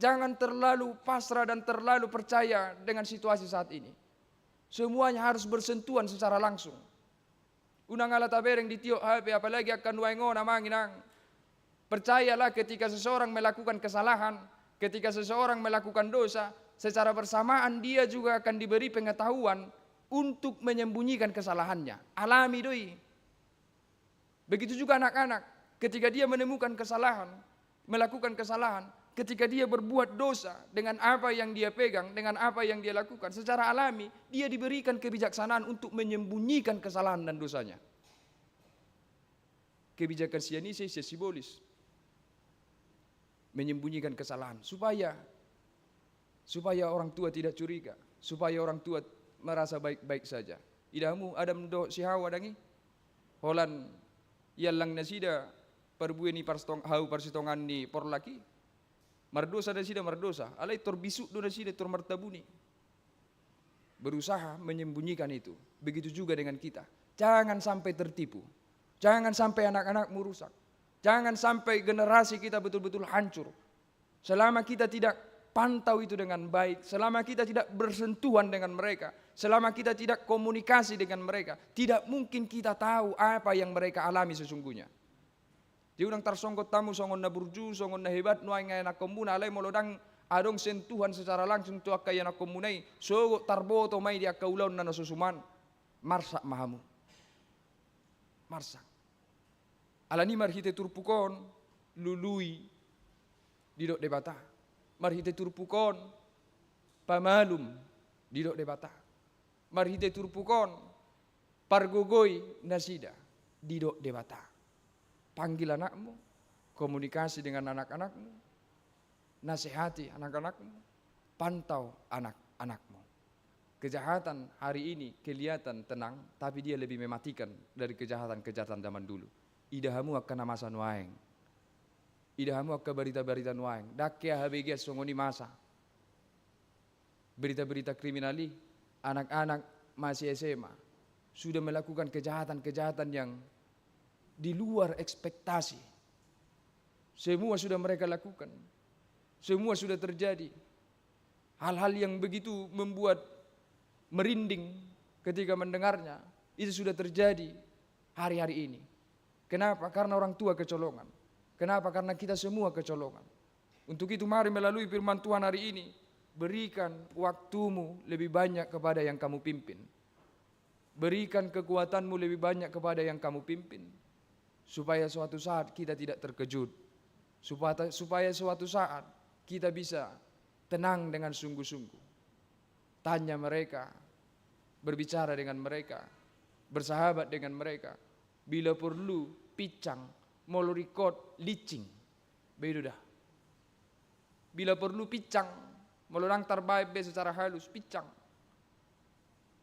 jangan terlalu pasrah dan terlalu percaya dengan situasi saat ini. Semuanya harus bersentuhan secara langsung. Unang ala tabereng ditiop hape, apalagi angka nuaeng on amang inang. Percayalah, ketika seseorang melakukan kesalahan, ketika seseorang melakukan dosa, secara bersamaan dia juga akan diberi pengetahuan untuk menyembunyikan kesalahannya. Alami do i. Begitu juga anak-anak, ketika dia menemukan kesalahan, melakukan kesalahan, ketika dia berbuat dosa dengan apa yang dia pegang, dengan apa yang dia lakukan, secara alami dia diberikan kebijaksanaan untuk menyembunyikan kesalahan dan dosanya. Kebijakan sian ise? Sian sibolis. Menyembunyikan kesalahan supaya, supaya orang tua tidak curiga, supaya orang tua merasa baik-baik saja. Ida hamu Adam dohot si Hawa dang i? Holan iallang nasida parbue ni parstong-, hau parsitongaan ni porlak i. Mardosa nasida, mardosa. Alai tor bisuk do nasida, tor martabuni. Berusaha menyembunyikan itu. Begitu juga dengan kita. Jangan sampai tertipu. Jangan sampai anak-anakmu rusak. Jangan sampai generasi kita betul-betul hancur. Selama kita tidak pantau itu dengan baik, selama kita tidak bersentuhan dengan mereka, selama kita tidak komunikasi dengan mereka, tidak mungkin kita tahu apa yang mereka alami sesungguhnya. Jadi unang tarsonggot hamu songon na burju, songon na hebat nuaeng anakkonmuna, alai molo ndang adong sentuhan secara langsung tu angka ianakkonmuna i, sogot tarboto ma i di angka ulaonna na so suman, marsak ma hamu. Marsak. Alani marhite turpuk on, lului didok Debata. Marhite turpuk on, pamalum didok Debata. Marhite turpuk on, pargogoi nasida didok Debata. Panggil anakmu, komunikasi dengan anak-anakmu, nasehati anak-anakmu, pantau anak-anakmu. Kejahatan hari ini kelihatan tenang, tapi dia lebih mematikan dari kejahatan-kejahatan zaman dulu. Ida hamu angka na masa nuaeng. Ida hamu angka barita-barita nuaeng. Ndang hea habegean songon i masa. Berita-berita kriminal i, anak-anak masih S M A sudah melakukan kejahatan-kejahatan yang di luar ekspektasi. Semua sudah mereka lakukan. Semua sudah terjadi. Hal-hal yang begitu membuat merinding ketika mendengarnya, itu sudah terjadi hari-hari ini. Kenapa? Karena orang tua kecolongan. Kenapa? Karena kita semua kecolongan. Untuk itu, mari melalui firman Tuhan hari ini, berikan waktumu lebih banyak kepada yang kamu pimpin. Berikan kekuatanmu lebih banyak kepada yang kamu pimpin, supaya suatu saat kita tidak terkejut, supaya, supaya suatu saat kita bisa tenang dengan sungguh-sungguh. Tanya mereka, berbicara dengan mereka, bersahabat dengan mereka. Bila perlu, pincang, molo ringkot, lincing. Be i do da. Bila perlu, pincang, molo ndang tarbaen be secara halus, pincang.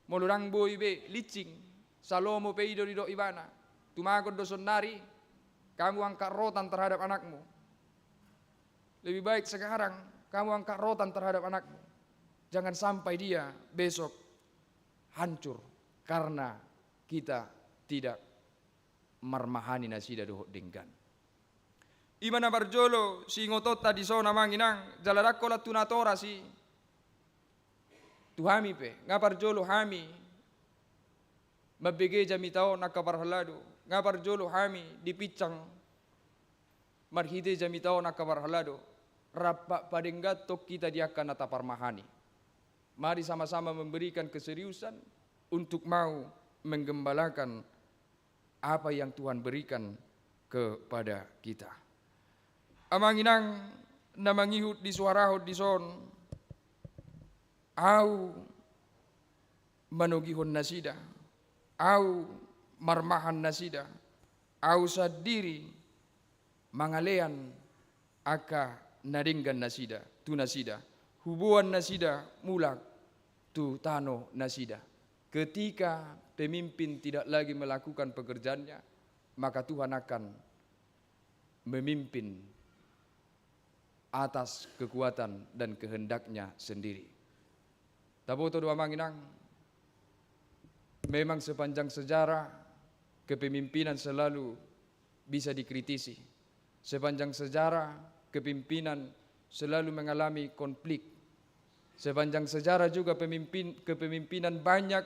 Molo ndang boi be, lincing, salomo pe i do didok ibana. Tumagon do saonari, kamu angkat rotan terhadap anakmu. Lebih baik sekarang kamu angkat rotan terhadap anakmu. Jangan sampai dia besok hancur karena kita tidak marmahani nasida dohot denggan. I ma na parjolo siingotonta dison, amang inang, jala ndang holan tu natoras i. Tu hami pe, nga parjolo hami mambege jamita on angka parhalado, nga parjolo hami dipincang marhite jamita on angka parhalado, rap padengganhon hita di angka na taparmahani. Mari sama-sama memberikan keseriusan untuk mau menggembalakan apa yang Tuhan berikan kepada kita. Amang inang na mangihut disuarahon dison, au manogihon nasida, au marmahan nasida, au sandiri mangalean angka na denggan nasida, tu nasida, huboan nasida mulak tu tano nasida. Ketika pemimpin tidak lagi melakukan pekerjaannya, maka Tuhan akan memimpin atas kekuatan dan kehendaknya sendiri. Taboto do, amang inang, memang sepanjang sejarah kepemimpinan selalu bisa dikritisi. Sepanjang sejarah kepemimpinan selalu mengalami konflik. Sepanjang sejarah juga pemimpin, kepemimpinan banyak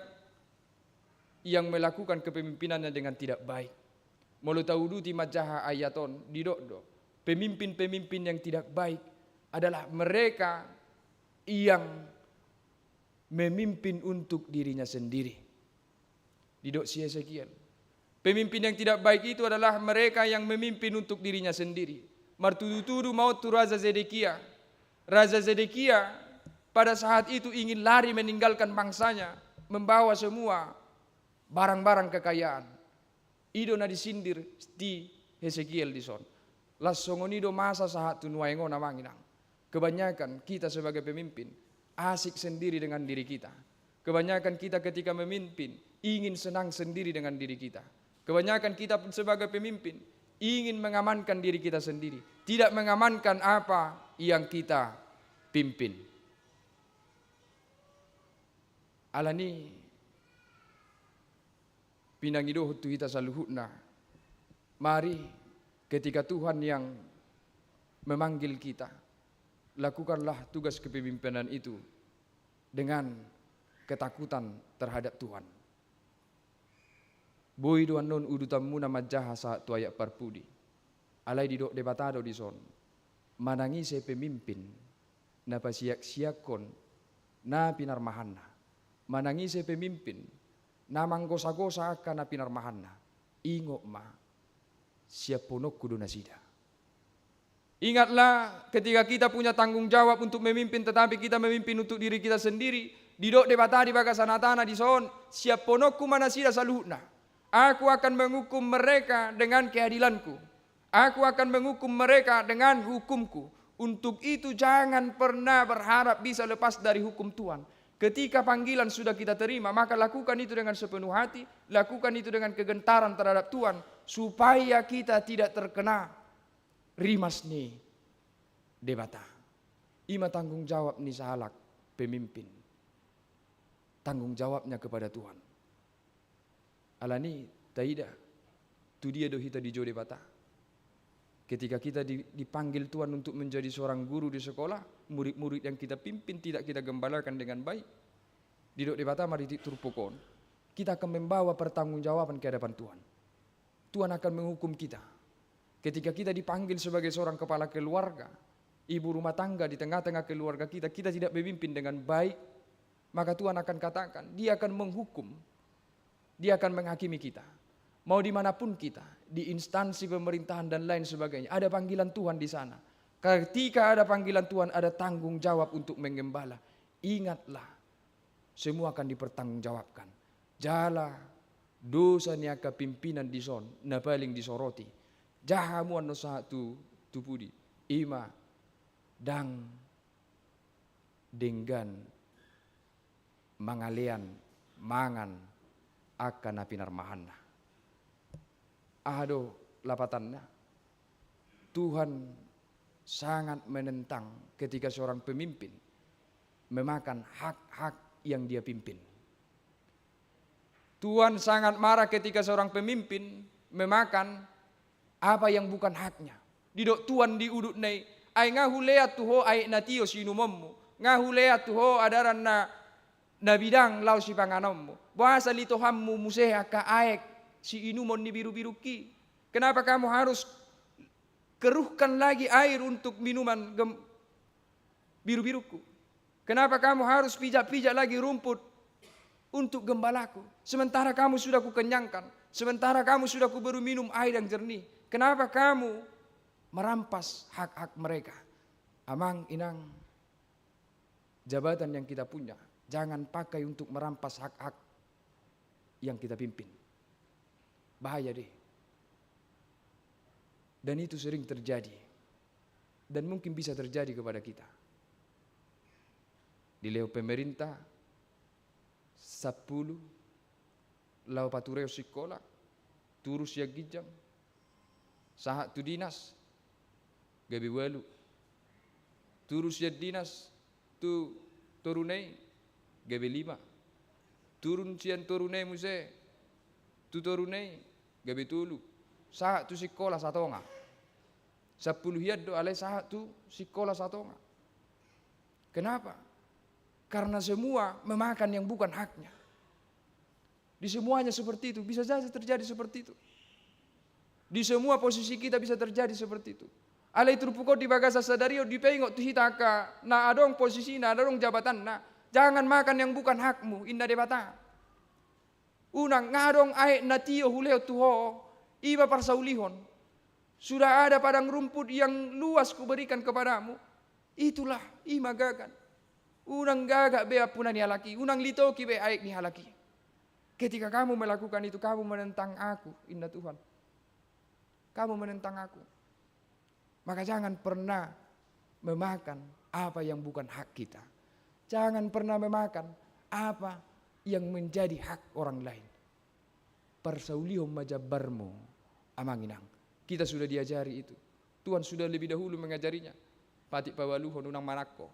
yang melakukan kepemimpinannya dengan tidak baik. Molo tauduti manjaha ayat on, didok do, pemimpin-pemimpin yang tidak baik adalah mereka yang memimpin untuk dirinya sendiri. Didok si Hesekiel, pemimpin yang tidak baik itu adalah mereka yang memimpin untuk dirinya sendiri. Martudu-tudu ma on tu Raja Zedekia. Raja Zedekia pada saat itu ingin lari meninggalkan bangsanya, membawa semua barang-barang kekayaan. I do na disindir si Hesekiel dison. Laos songon i do masa sahat tu nuaeng on, amang inang. Kebanyakan kita sebagai pemimpin asik sendiri dengan diri kita. Kebanyakan kita ketika memimpin ingin senang sendiri dengan diri kita. Kebanyakan kita sebagai pemimpin ingin mengamankan diri kita sendiri, tidak mengamankan apa yang kita pimpin. Alani pinangidohon tu hita saluhutna, mari Ketika Tuhan yang memanggil kita, lakukanlah tugas kepemimpinan itu dengan ketakutan terhadap Tuhan. Boi do annon udutanmuna manjaha sahat tu ayat parpudi. Alai didok Debata do dison, manang ise pemimpin na pasiaksiakkon na pinarmahanna, manang ise pemimpin na manggosagosa angka na pinarmahanna, ingot ma, siaphononku do nasida. Ingatlah, ketika kita punya tanggung jawab untuk memimpin, tetapi kita memimpin untuk diri kita sendiri, didok Debata di bagasan hatana dison, siaphononku ma nasida saluhutna. Aku akan menghukum mereka dengan keadilanku. Aku akan menghukum mereka dengan hukumku. Untuk itu, jangan pernah berharap bisa lepas dari hukum Tuhan. Ketika panggilan sudah kita terima, maka lakukan itu dengan sepenuh hati, lakukan itu dengan kegentaran terhadap Tuhan, supaya kita tidak terkena rimas ni Debata. I ma tanggung jawab ni sahalak pemimpin. Tanggung jawabnya kepada Tuhan. Alani, taida, tu dia do hita dijou Debata. Ketika kita di-, dipanggil Tuhan untuk menjadi seorang guru di sekolah, murid-murid yang kita pimpin tidak kita gembalakan dengan baik, didok Debata ma di turpuk on, kita akan membawa pertanggungjawaban ke hadapan Tuhan. Tuhan akan menghukum kita. Ketika kita dipanggil sebagai seorang kepala keluarga, ibu rumah tangga di tengah-tengah keluarga kita, kita tidak memimpin dengan baik, maka Tuhan akan katakan, Dia akan menghukum. Dia akan menghakimi kita. Mau dimanapun kita, di instansi pemerintahan dan lain sebagainya, ada panggilan Tuhan di sana. Ketika ada panggilan Tuhan, ada tanggung jawab untuk menggembala. Ingatlah, semua akan dipertanggungjawabkan. Jala dosa ni angka pimpinan dison na paling disoroti. Jaha hamu annon sahat tu, tu pudi. I ma, ndang denggan mangalean mangan angka na pinarmahanna. Aha do lapatanna? Tuhan sangat menentang ketika seorang pemimpin memakan hak-hak yang dia pimpin. Tuhan sangat marah ketika seorang pemimpin memakan apa yang bukan haknya. Didok Tuhan di udutna i, ai nga hulean tu ho aek na tio siinumonmu, nga hulean tu ho adaran na, na bidang laho sipanganonmu. Boasa litohanmu muse angka aek siinumon ni birubirungki? Kenapa kamu harus keruhkan lagi air untuk minuman gem-, birubirungku? Kenapa kamu harus pijak-pijak lagi rumput untuk gembalaku? Sementara kamu sudah kukenyangkan, sementara kamu sudah kuberi minum air yang jernih. Kenapa kamu merampas hak-hak mereka? Amang, inang, jabatan yang kita punya, jangan pakai untuk merampas hak-hak yang kita pimpin. Bahaya deh. Dan itu sering terjadi. Dan mungkin bisa terjadi kepada kita. Dilehon pemerintah sampulu laho paturehon sikola, turun sian ginjang, sahat tu dinas, gabe ualu. Turun sian dinas tu toruna i, gabe lima. Turun sian toruna i muse tu toruna i, gabe tolu. Sahat tu sikola satonga. Sampulu hian do, alai sahat tu sikola satonga. Kenapa? Karena semua memakan yang bukan haknya. Di semuanya seperti itu, bisa saja terjadi seperti itu. Di semua posisi kita bisa terjadi seperti itu. Alai turpuk on di bagasan sadari on dipaingot tu hita angka na adong posisina, na adong jabatanna. Jangan makan yang bukan hakmu, inna Debata. Unang, nga adong aek na tio hulehon tu ho, i ma parsaulihon. Sudah ada padang rumput yang luas kuberikan kepadamu. Itulah, i ma gagak. Unang gagak be ampuna ni halak i, unang litoki be aek ni halak i. Ketika kamu melakukan itu, kamu menentang Aku, inna Tuhan. Kamu menentang Aku. Maka jangan pernah memakan apa yang bukan hak kita. Jangan pernah memakan apa yang menjadi hak orang lain. Parsaulihon ma jambarmu, amang inang. Kita sudah diajari itu. Tuhan sudah lebih dahulu mengajarinya. Patik paualuhon, unang manangko.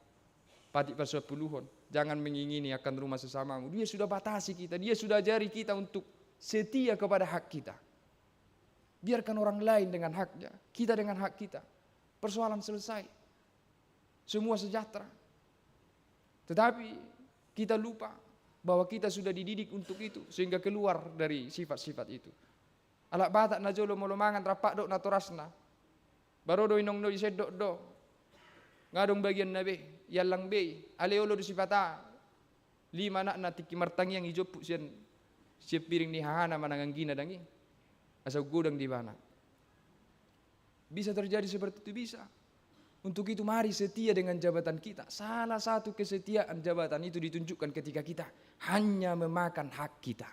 Patik pasampuluhon, jangan mengingini akan rumah sesamamu. Dia sudah batasi kita, Dia sudah ajari kita untuk setia kepada hak kita. Biarkan orang lain dengan haknya, kita dengan hak kita. Persoalan selesai. Semua sejahtera. Tetapi kita lupa bahwa kita sudah dididik untuk itu, sehingga keluar dari sifat-sifat itu. Halak Batak na jolo molo mangan rap dok natorasna. Baru do inong do, disendok do. Nga adong bagianna be, iallang be i. Alai olo do sipata lima anakna tingki martangiang i jomput sian, sian piring ni hahana manang anggina dang i. Asa godang di ibana. Bisa terjadi seperti itu, bisa. Untuk itu mari setia dengan jabatan kita. Salah satu kesetiaan jabatan itu ditunjukkan ketika kita hanya memakan hak kita.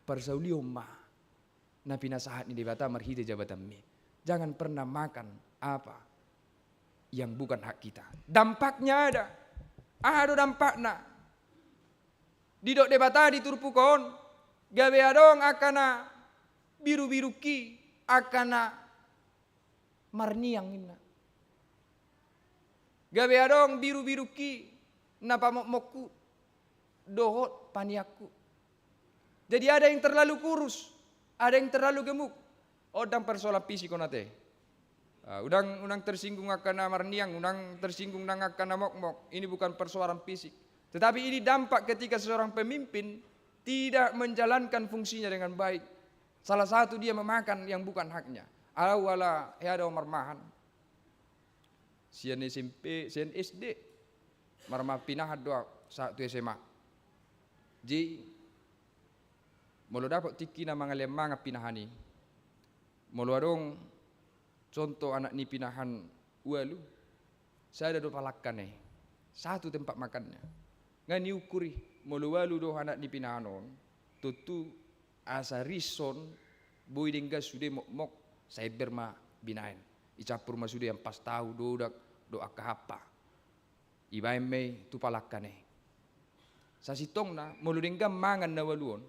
Parsaulion ma na pinasahat ni Debata marhite jabatanmi. Jangan pernah makan apa yang bukan hak kita. Dampaknya ada. Aha do dampakna? Didok Debata di turpuk on, gabe adong angka na birubirungki, angka na marniang ninna. Gabe adong birubirungki na pamokmokku dohot paniangku. Jadi ada yang terlalu kurus, ada yang terlalu gemuk. Oh, ndang persoalan fisik on ate. Ah, unang, unang tersinggung angka na marniang, unang tersinggung nang angka na mokmok. Ini bukan persoalan fisik. Tetapi ini dampak ketika seorang pemimpin tidak menjalankan fungsinya dengan baik. Salah satu dia memakan yang bukan haknya. Au ala hea do marmahan. Sian S M P, sian S D. Marmahan pinahan do au, sahat tu S M A. Jadi, molo dapot tingkina mangalean mangan pinahan i. Molo adong contoh anak ni pinahan ualu, sada do palangkana i. Satu tempat makannya. Nga niukur i, molo ualu do anak ni pinahan on, tontu asa ris on, boi denggan sude mokmok, saember ma binaen. Icampur ma sude ampas tahu, dodak, dohot angka hampa. Ibaen ma i tu palangkana i. Sasintongna, molo denggan mangan na ualu on,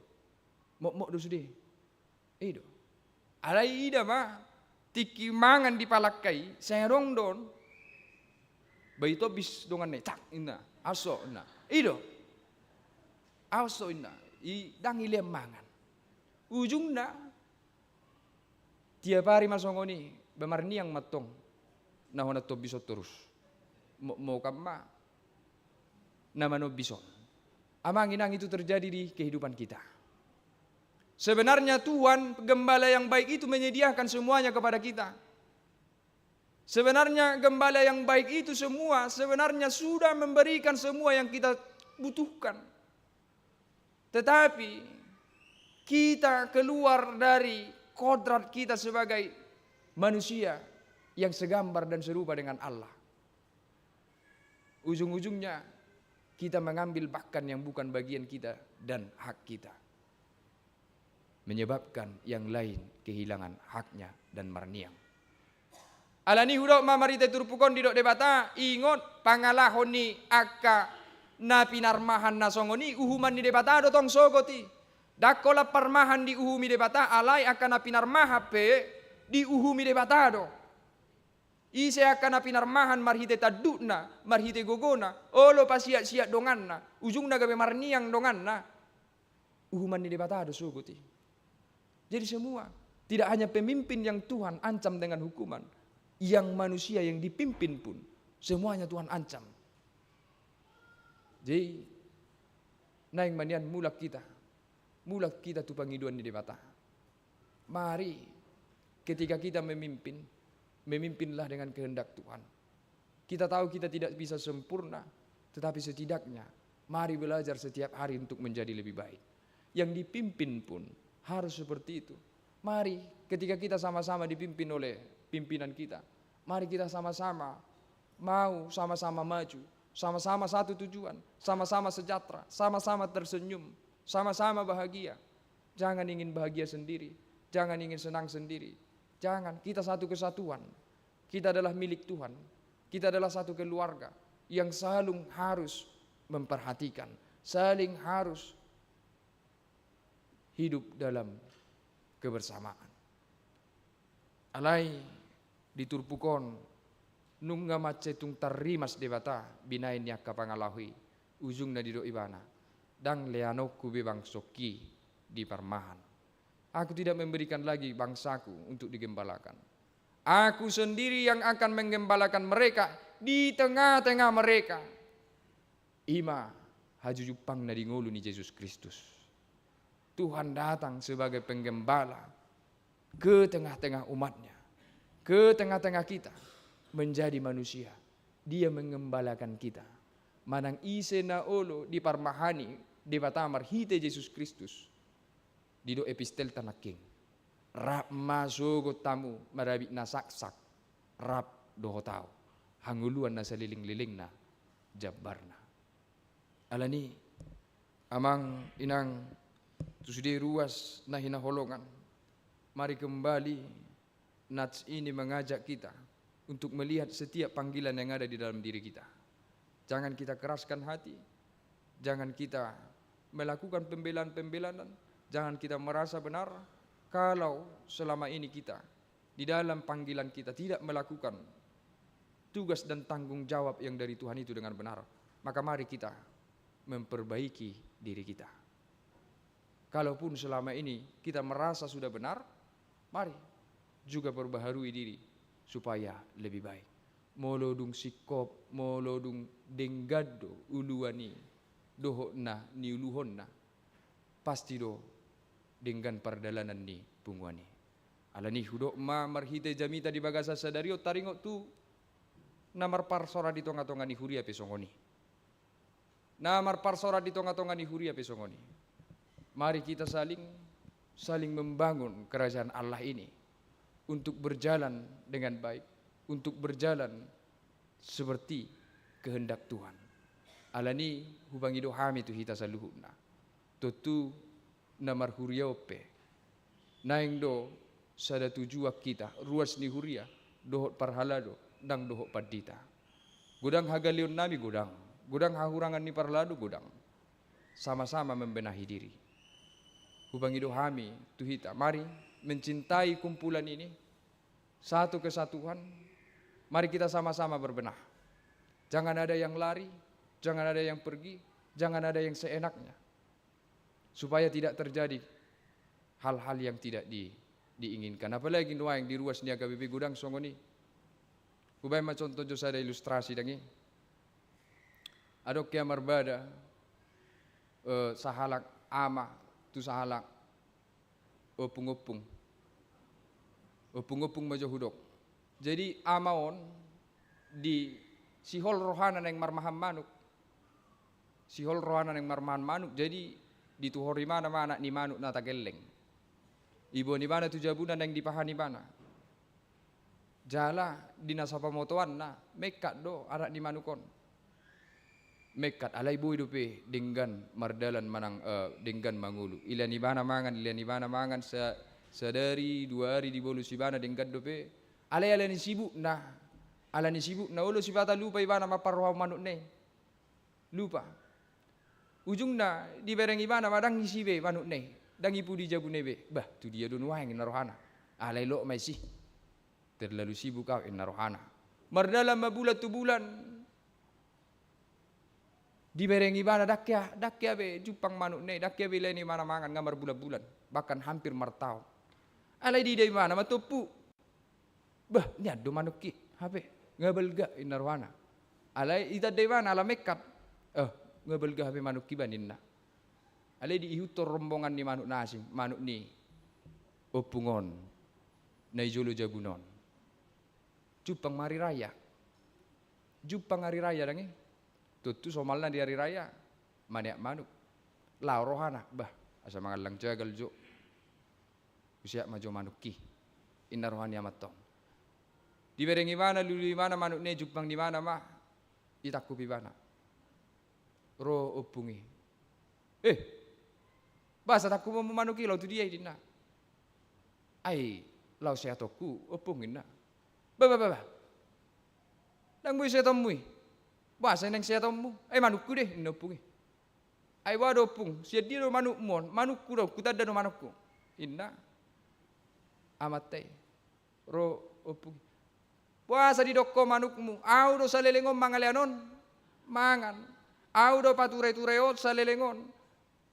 mokmok do sude. I do. Alai ida ma, tingki mangan di palangka i, sai adong do on. Baen tombis donganna i, cak, ninna. Aso, ninna. I do. Aso, ninna. I ndang ilean mangan. Ujungna, tiap ari ma songon i, ba marniang ma antong na hona tombis on torus. Mo-, mokmok ma na manombis on. Amang inang, itu terjadi di kehidupan kita. Sebenarnya Tuhan, gembala yang baik itu menyediakan semuanya kepada kita. Sebenarnya gembala yang baik itu semua sebenarnya sudah memberikan semua yang kita butuhkan. Tetapi kita keluar dari kodrat kita sebagai manusia yang segambar dan serupa dengan Allah. Ujung-ujungnya kita mengambil bahkan yang bukan bagian kita dan hak kita. Menyebabkan yang lain kehilangan haknya dan marniang. Alani hudok ma marhite turpuk on didok Debata, ingot pangalaho ni angka na pinarmahan na songon i, uhuman ni Debata do tong sogot i. Ndang holan parmahan diuhumi Debata, alai angka na pinarmahan pe diuhumi Debata do. Ise angka na pinarmahan marhite tandukna, marhite gogona, olo pasiat-siat donganna, ujungna gabe marniang donganna. Uhuman ni Debata do sogot i. Jadi semua, tidak hanya pemimpin yang Tuhan ancam dengan hukuman, yang manusia yang dipimpin pun, semuanya Tuhan ancam. Jadi, naeng ma nian mulak kita, mulak kita tu pangidoan ni Debata. Mari, ketika kita memimpin, memimpinlah dengan kehendak Tuhan. Kita tahu kita tidak bisa sempurna, tetapi setidaknya mari belajar setiap hari untuk menjadi lebih baik. Yang dipimpin pun harus seperti itu. Mari, ketika kita sama-sama dipimpin oleh pimpinan kita, mari kita sama-sama mau sama-sama maju, sama-sama satu tujuan, sama-sama sejahtera, sama-sama tersenyum, sama-sama bahagia. Jangan ingin bahagia sendiri, jangan ingin senang sendiri. Jangan, kita satu kesatuan. Kita adalah milik Tuhan. Kita adalah satu keluarga yang saling harus memperhatikan, saling harus hidup dalam kebersamaan. Alai di turpuk on, nunga mansai tung tarrimas Debata binaen ni angka pangalaho i, ujungna didok ibana, ndang leanonku be bangsongki di parmahan. Aku tidak memberikan lagi bangsaku untuk digembalakan. Aku sendiri yang akan menggembalakan mereka di tengah-tengah mereka. I ma hajujungpangna di ngolu ni Jesus Kristus. Tuhan datang sebagai penggembala ke tengah-tengah umatnya, ke tengah-tengah kita, menjadi manusia. Dia mengembalakan kita. Manang ise na olo diparmahani Debata marhite Jesus Kristus. Didok epistelta nangkin. Rap ma sogot hamu marabit na saksak, rap dohot ahu, hangoluan na salelenglelengna jambarna. Alani, amang inang, tu sude ruas na hinaholongan, mari kembali nats ini mengajak kita untuk melihat setiap panggilan yang ada di dalam diri kita. Jangan kita keraskan hati, jangan kita melakukan pembelaan-pembelaan, jangan kita merasa benar kalau selama ini kita di dalam panggilan kita tidak melakukan tugas dan tanggung jawab yang dari Tuhan itu dengan benar. Maka mari kita memperbaiki diri kita. Kalaupun selama ini kita merasa sudah benar, mari juga perbaharui diri supaya lebih baik. Molo dung singkop, molo dung denggan do uluan i dohot na niuluhonna, pasti do denggan pardalanan ni punguan i. Alani hudok ma marhite jamita di bagasan sadari on, taringot tu na marparsorat di tonga-tonga ni huria pe songon i. Na marparsorat di tonga-tonga ni huria pe songon i. Mari kita saling, saling membangun kerajaan Allah ini untuk berjalan dengan baik, untuk berjalan seperti kehendak Tuhan. Alani hupangido hami tu hita saluhutna. Tontu na marhuria on pe, naeng do sada tujuan hita, ruas ni huria, dohot parhalado, ndang dohot pandita. Godang hagaleonnami, godang, godang hahurangan ni parhalado, godang. Sama-sama membenahi diri. Hupangido hami tu hita, mari mencintai kumpulan ini, satu kesatuan, mari kita sama-sama berbenah. Jangan ada yang lari, jangan ada yang pergi, jangan ada yang seenaknya. Supaya tidak terjadi hal-hal yang tidak di, diinginkan. Apalagi nuaeng di ruas ni H K B P godang songon i. Hubaen ma contoh jo sada ilustrasi dang i. Adong hea marbada, eh, sahalak ama tu sahalak ompung-ompung. Ompung-ompung ma jo hudok. Jadi ama on disihol rohana naeng marmahan manuk. Sihol rohana naeng marmahan manuk, jadi dituhor ibana ma anak ni manuk na tagaelleng. Iboan ibana tu jabuna naeng dipahan ibana. Jala di na sapamotoanna, mengkat do anak ni manuk on. Mengkat, alai boi dope denggan mardalan manang, eh, denggan mangolu. Ilean ibana mangan, ilean ibana mangan, sa-, sadari, dua ari dibolus ibana denggan dope. Alai ala ni sibukna, ala ni sibukna, olo sipata lupa ibana mamparrohahon manukna i. Lupa. Ujungna dibereng ibana ma ndang isi be manukna i, ndang i pudi jabuna i be. Bah, tu dia do nuaeng, inna rohana. Alai lot ma isi. Terlalu sibuk au, inna rohana. Mardalan ma bulan tu bulan. Dibereng ibana, ndang hea, ndang hea be jumpang manukna i, ndang hea be ilean ibana mangan, nga marbulan-bulan, bahkan hampir martaon. Alai diida ibana ma tompu. Bah, nian do manukki, hape nga balga, inna rohana. Alai itanda ibana ala mengkat. Eh, nga balga hape manukki ba, ninna. Alai diihuthon rombongan ni manuk na asing, manuk ni ompung on na i jolo jabuna on. Jumpang ma ari raya. Jumpang ari raya dang i. Tontu somalna di ari raya maneat manuk. Lao rohana, bah, asa mangallang jagal jo. Huseat ma jo manukki, inna roha ni amanta on. Dibereng ibana, lului ibana manukna i, jumpang ni ibana ma, itangkup ibana. Ro ompung i. Eh, boasa tangkuponmu manuk i, lao tu dia i, ninna. Ai, lao seatonku, ompung, ninna. Bah, bah, bah, bah. Ndang boi seatonmu i. Boasa naeng seatonmu? Ai manukku do i, ninna ompung i. Ai boha do ompung, sian dia do manukmu on? Manukku do, hutanda do manukku, ninna amanta i. Ro ompung i. Boasa didok ho manukmu? Ahu do saleleng on mangalean on mangan. Ahu do paturaturai on saleleng on.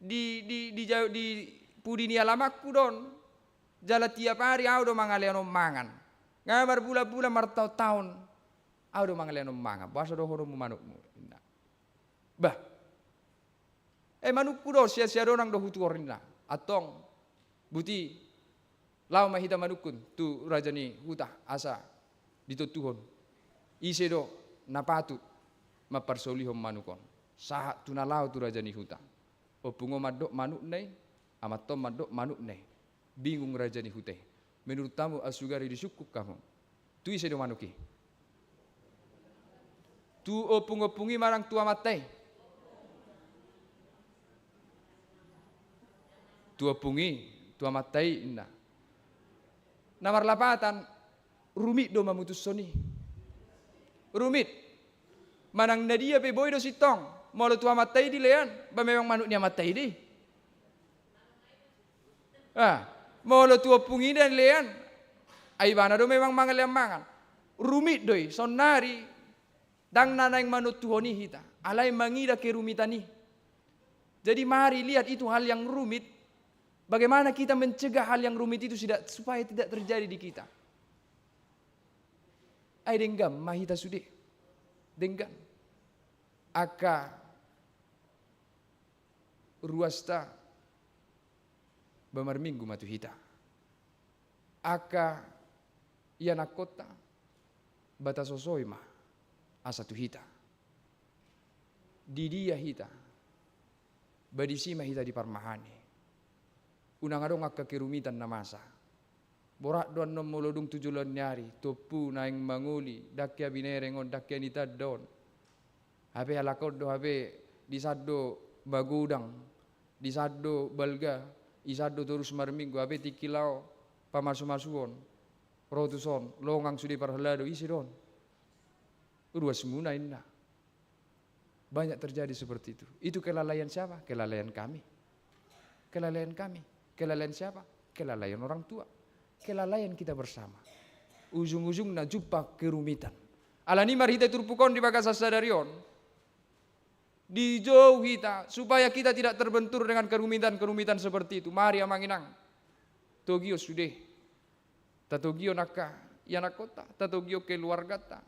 Di, di, di, ja-, di pudi ni alamanku do on. Jala tiap ari ahu do mangalehonon mangan. Nga marbulan-bulan, martaon-taon, ahu do mangalehonon mangan. Boasa dohononmu manukmu, ninna. Bah. Eh, manukku do, sian siadonang do hutuhor, ninna. Antong, buti, laho ma hita manungkun tu raja ni huta asa ditontuhon. Ise do na patut mamparsolihon manuk on? Sahat tu na laho tu raja ni huta. Ompung on mandok manukna i, amanta on mandok manukna i. Bingung raja ni huta i. Menurut hamu, asugari disungkun hamu, tu ise do manuk i? Tu ompung-ompung i manang tu amanta i? Tu ompung i, tu amanta i, ninna. Na marlapatan, rumit do mamutushon i. Rumit. Manang na dia pe boi do sintong. Molo tu amanta i dilean, ba memang manuk ni amanta i do i. Ah, molo tu ompung i dilean, ai ibana do memang mangalean mangan. Rumit do i, saonnari ndang na naeng manontuhon i hita, alai mangida kerumitan i. Jadi mari lihat itu hal yang rumit, bagaimana kita mencegah hal yang rumit itu tidak, supaya tidak terjadi di kita. Ai denggan ma hita sude. Denggan. Angka ruasta ba marminggu ma tu hita. Angka ianakkonta ba tasosoi ma asa tu hita. Di dia hita? Ba disi ma hita diparmahani. Unang adong angka kerumitan na masa. Borat do annon molo dung tu joloan ni ari, tompu naeng mangoli, ndang hea binereng on, ndang hea nitanda on. Hape halak on do hape, disan do magodang, disan do balga, disan do torus marminggu, hape tingki laho pamasumasuon, ro tuson, longang sude parhalado, ise do on? Ruasmuna, ninna. Banyak terjadi seperti itu. Itu kelalaian siapa? Kelalaian kami. Kelalaian kami. Kelalaian siapa? Kelalaian orang tua. Kelalaian kita bersama. Ujung-ujungna jumpa kerumitan. Alani i marhite turpuk on di bagasan sadari on, dijou hita supaya kita tidak terbentur dengan kerumitan-kerumitan seperti itu. Mari amang inang, togihon sude. Tatogihon angka ianakkonta, tatogihon keluarganta.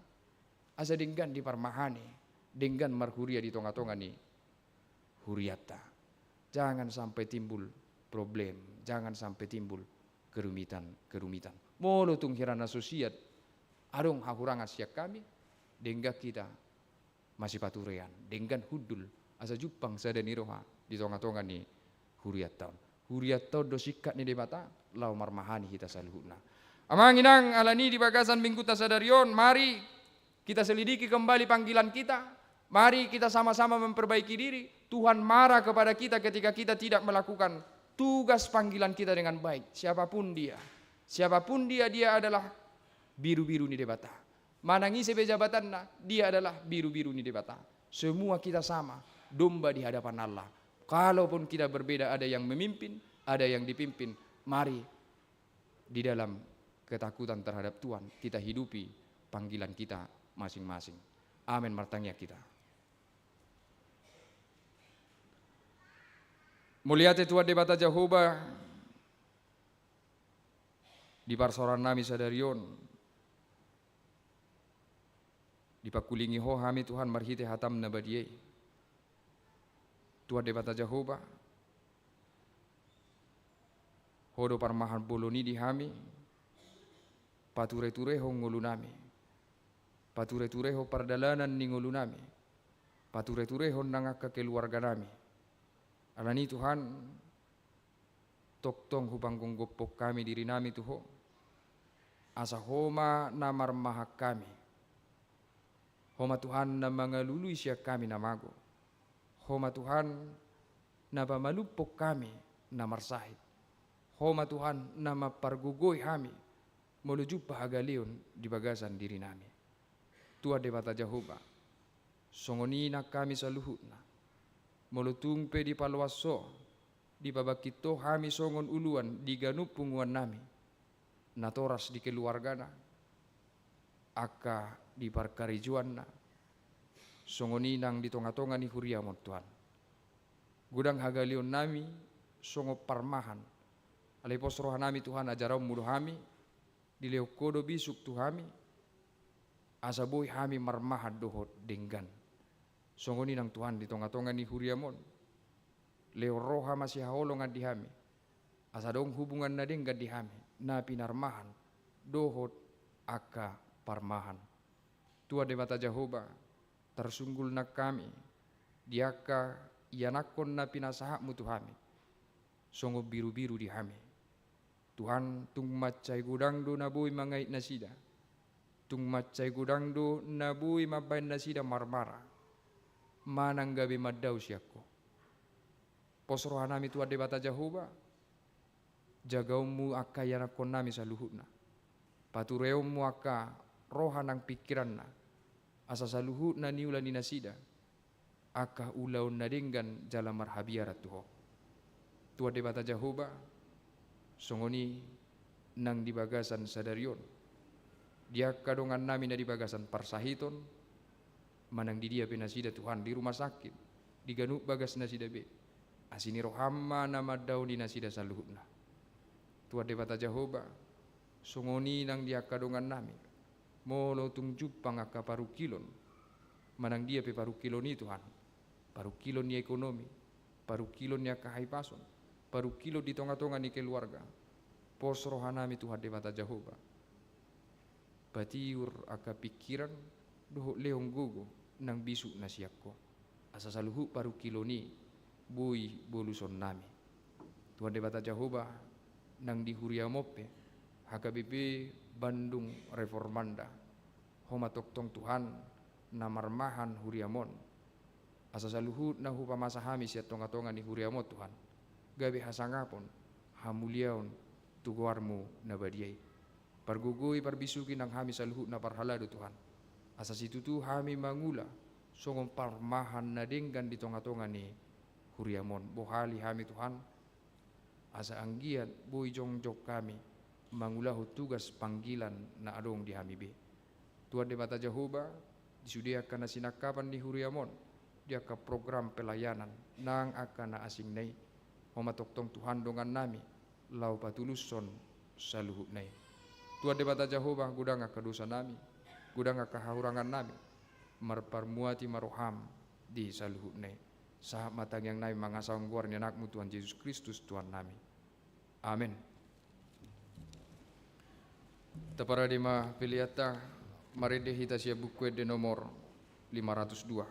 Asa denggan diparmahani, denggan marhuria di tonga-tonga ni hurianta. Jangan sampai timbul problem, jangan sampai timbul kerumitan-kerumitan. Molo tung hira na so siat adong hahurangan sian hami, denggan hita masipaturean, denggan hundul, asa jumpang sada ni roha di tonga-tonga ni hurianta on. Hurianta on do singkat ni Debata laho marmahani hita saluhutna. Amang inang, alani i di bagasan minggunta sadari on, mari kita selidiki kembali panggilan kita. Mari kita sama-sama memperbaiki diri. Tuhan marah kepada kita ketika kita tidak melakukan tugas panggilan kita dengan baik. Siapapun dia, siapapun dia, dia adalah birubiru ni Debata. Manang ise pe jabatanna, dia adalah birubiru ni Debata. Semua kita sama, domba di hadapan Allah. Kalaupun kita berbeda, ada yang memimpin, ada yang dipimpin, mari di dalam ketakutan terhadap Tuhan, kita hidupi panggilan kita masing-masing. Amen. Martangiang hita. Mauliate Tuhan Debata Jahowa, di parsaoran nami sadari on, dipangkulingi Ho hami Tuhan marhite hataM na badia i. Tuhan Debata Jahowa, Ho do parmahan bolon i di hami, patureturehon ngolu nami, patureturehon pardalanan ni ngolu nami, patureturehon nang angka keluarga nami. Alani i Tuhan, tongtong hupanggomgophon hami diri nami tu Ho, asa Ho ma na marmahan hami. Ho ma Tuhan na mangalului sian hami na mago. Ho ma Tuhan na pamalumhon hami na marsahit. Ho ma Tuhan na mampargogoi hami molo jumpa hagaleon di bagasan diri nami. Tuhan Debata Jahowa, songon i nang hami saluhutna. Molo tung pe dipaloas Ho, dipabangkit Ho hami songon uluan di ganup punguan nami, natoras di keluargana, angka di parkarejoanna, songon i nang di tonga-tonga ni huriaM on Tuhan. Godang hagaleon nami songon parmahan, Alai pos rohanami Tuhan, ajaronmu do hami, dilehon Ho do bisuk tu hami, asa boi hami marmahan dohot denggan. Songon i nang Tuhan di tonga-tonga ni huriam on, lehon roha masihaholongan di hami, asa adong hubungan na denggan di hami, na pinarmahan dohot angka parmahan. Tuhan Debata Jahowa, tarsunggul nang hami di angka ianakhon na pinasahatmu tu hami, songon birubiru di hami. Tuhan, tung mansai godang do na boi mangait nasida, tung mansai godang do na boi mambahen nasida marmara, manang gabe mandao sian Ho. Pos rohanami Tuhan Debata Jahowa, jagaonmu angka ianakhonnami saluhutna. Patureonmu angka roha nang pingkiranna, asa saluhutna niula ni nasida angka ulaon na denggan jala marhabiaran tu Ho. Tuhan Debata Jahowa, songon i nang di bagasan sadari on, di angka dongannami na di bagasan parsahiton, manang di dia pe nasida Tuhan, di rumah sakit, di ganup bagas nasida be, asi ni roham ma na mandaoni nasida saluhutna. Tuhan Debata Jahowa, songon i nang di angka dongannami, molo tung jumpang angka parungkilon, manang dia pe parungkilon i Tuhan, parungkilon ni ekonomi, parungkilon ni angka hahipason, parungkilon di tonga-tonga ni keluarga, pos rohanami Tuhan Debata Jahowa, patiur angka pingkiran dohot lehon gogo nang bisuk na sian Ho, asa saluhut parungkilon i boi bolusonnami. Tuhan Debata Jahowa, nang di huriam on pe, H K B P Bandung Reformanda, Ho ma tongtong Tuhan na marmahan huriam on, asa saluhut na hupamasa hami sian tonga-tonga ni huriam on Tuhan, gabe hasangapon, hamuliaon tu goarmu na badia i. Pargogoi, parbisuki nang hami saluhutna parhalado Tuhan, asa situtu hami mangula songon parmahan na denggan di tonga-tonga ni huriam on. Bohali hami Tuhan, asa anggiat boi jongjong hami mangulahon tugas panggilan na adong di hami be. Tuhan Debata Jahowa, di sude angka na sinangkapan ni huriam on, di angka program pelayanan, nang angka na asing na i, Ho ma tongtong Tuhan dongannami, laho patulushon saluhutna i. Tuhan Debata Jahowa, godang angka dosanami, godang angka hahurangannami, marparmuati ma roham di saluhutna i. Sahat ma tangiangnami mangasahon goar ni Anakmu Tuhan Jesus Kristus Tuhannami. Amen. Taparade ma peleanta, marende hita sian Buku Ende nomor lima ratus dua.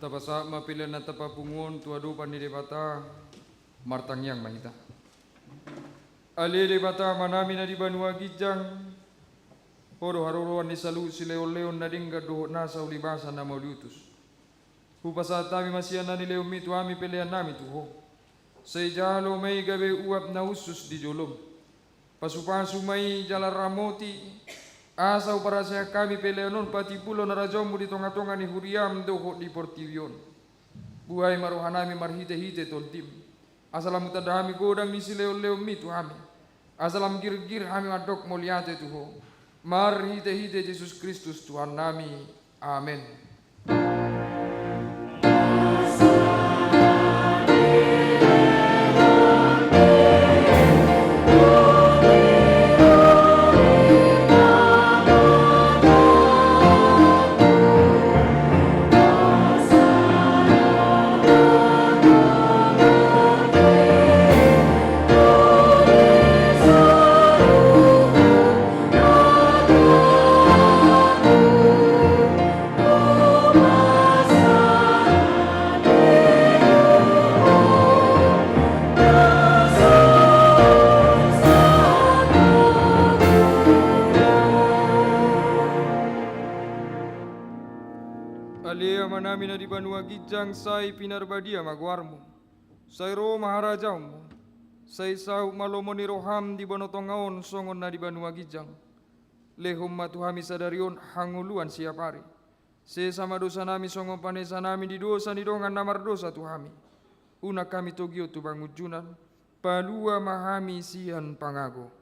Tapasahat ma pelean na tapapungu on tu adopan ni Debata. Martangiang ma hita. Ale Debata Amanami na di banua ginjang, Ho do haroroan ni saluhut silehonlehon na denggan dohot nasa ulibasa na mauliutus. Hupasahat hami ma sian na nilehonMi tu hami peleannami tu Ho. Sai jalo ma i gabe uap na hushus di joloM. Pasupasu ma i jala ramoti, asa huparhaseang hami pelean on patimbulhon harajaonMu di tongatonga ni huriaM dohot di portibi on. Buhai ma rohanami marhitehite TondiM, asa lam hutanda hami godang ni silehonlehonMi tu hami, asa lam girgir hami mandok mauliate tu Ho. Marhitehite Jesus Kristus Tuhannami. Amen. Ale Amanami na di banua ginjang, sai pinarbadia ma goarMu. Sai ro ma harajaonMu. Sai saut ma lomo ni rohaM di banua tonga on songon na di banua ginjang. Lehon ma tu hami sadari on hangoluan siapari. Sesa ma dosanami songon panesanami di dosa ni dongan na mardosa tu hami. Unang hami togihon tu pangunjunan, palua ma hami sian pangago.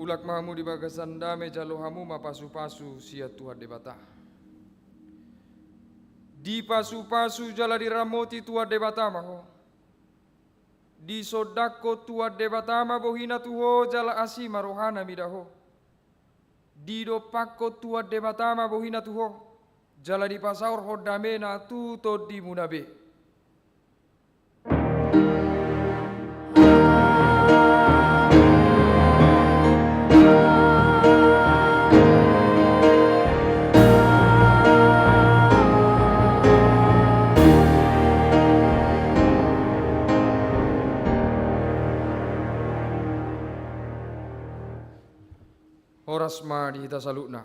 Mulak ma hamu di bagasan dame, jalo hamu ma pasupasu sian Tuhan Debata. Dipasupasu jala diramoti Tuhan Debata ma ho. Disondangkon Tuhan Debata ma bohina tu ho jala asi ma rohana mida ho. Didompakkon Tuhan Debata ma bohina tu ho, jala dipasaorhon damena tu tondimuna be. Horas ma di hita saluhutna.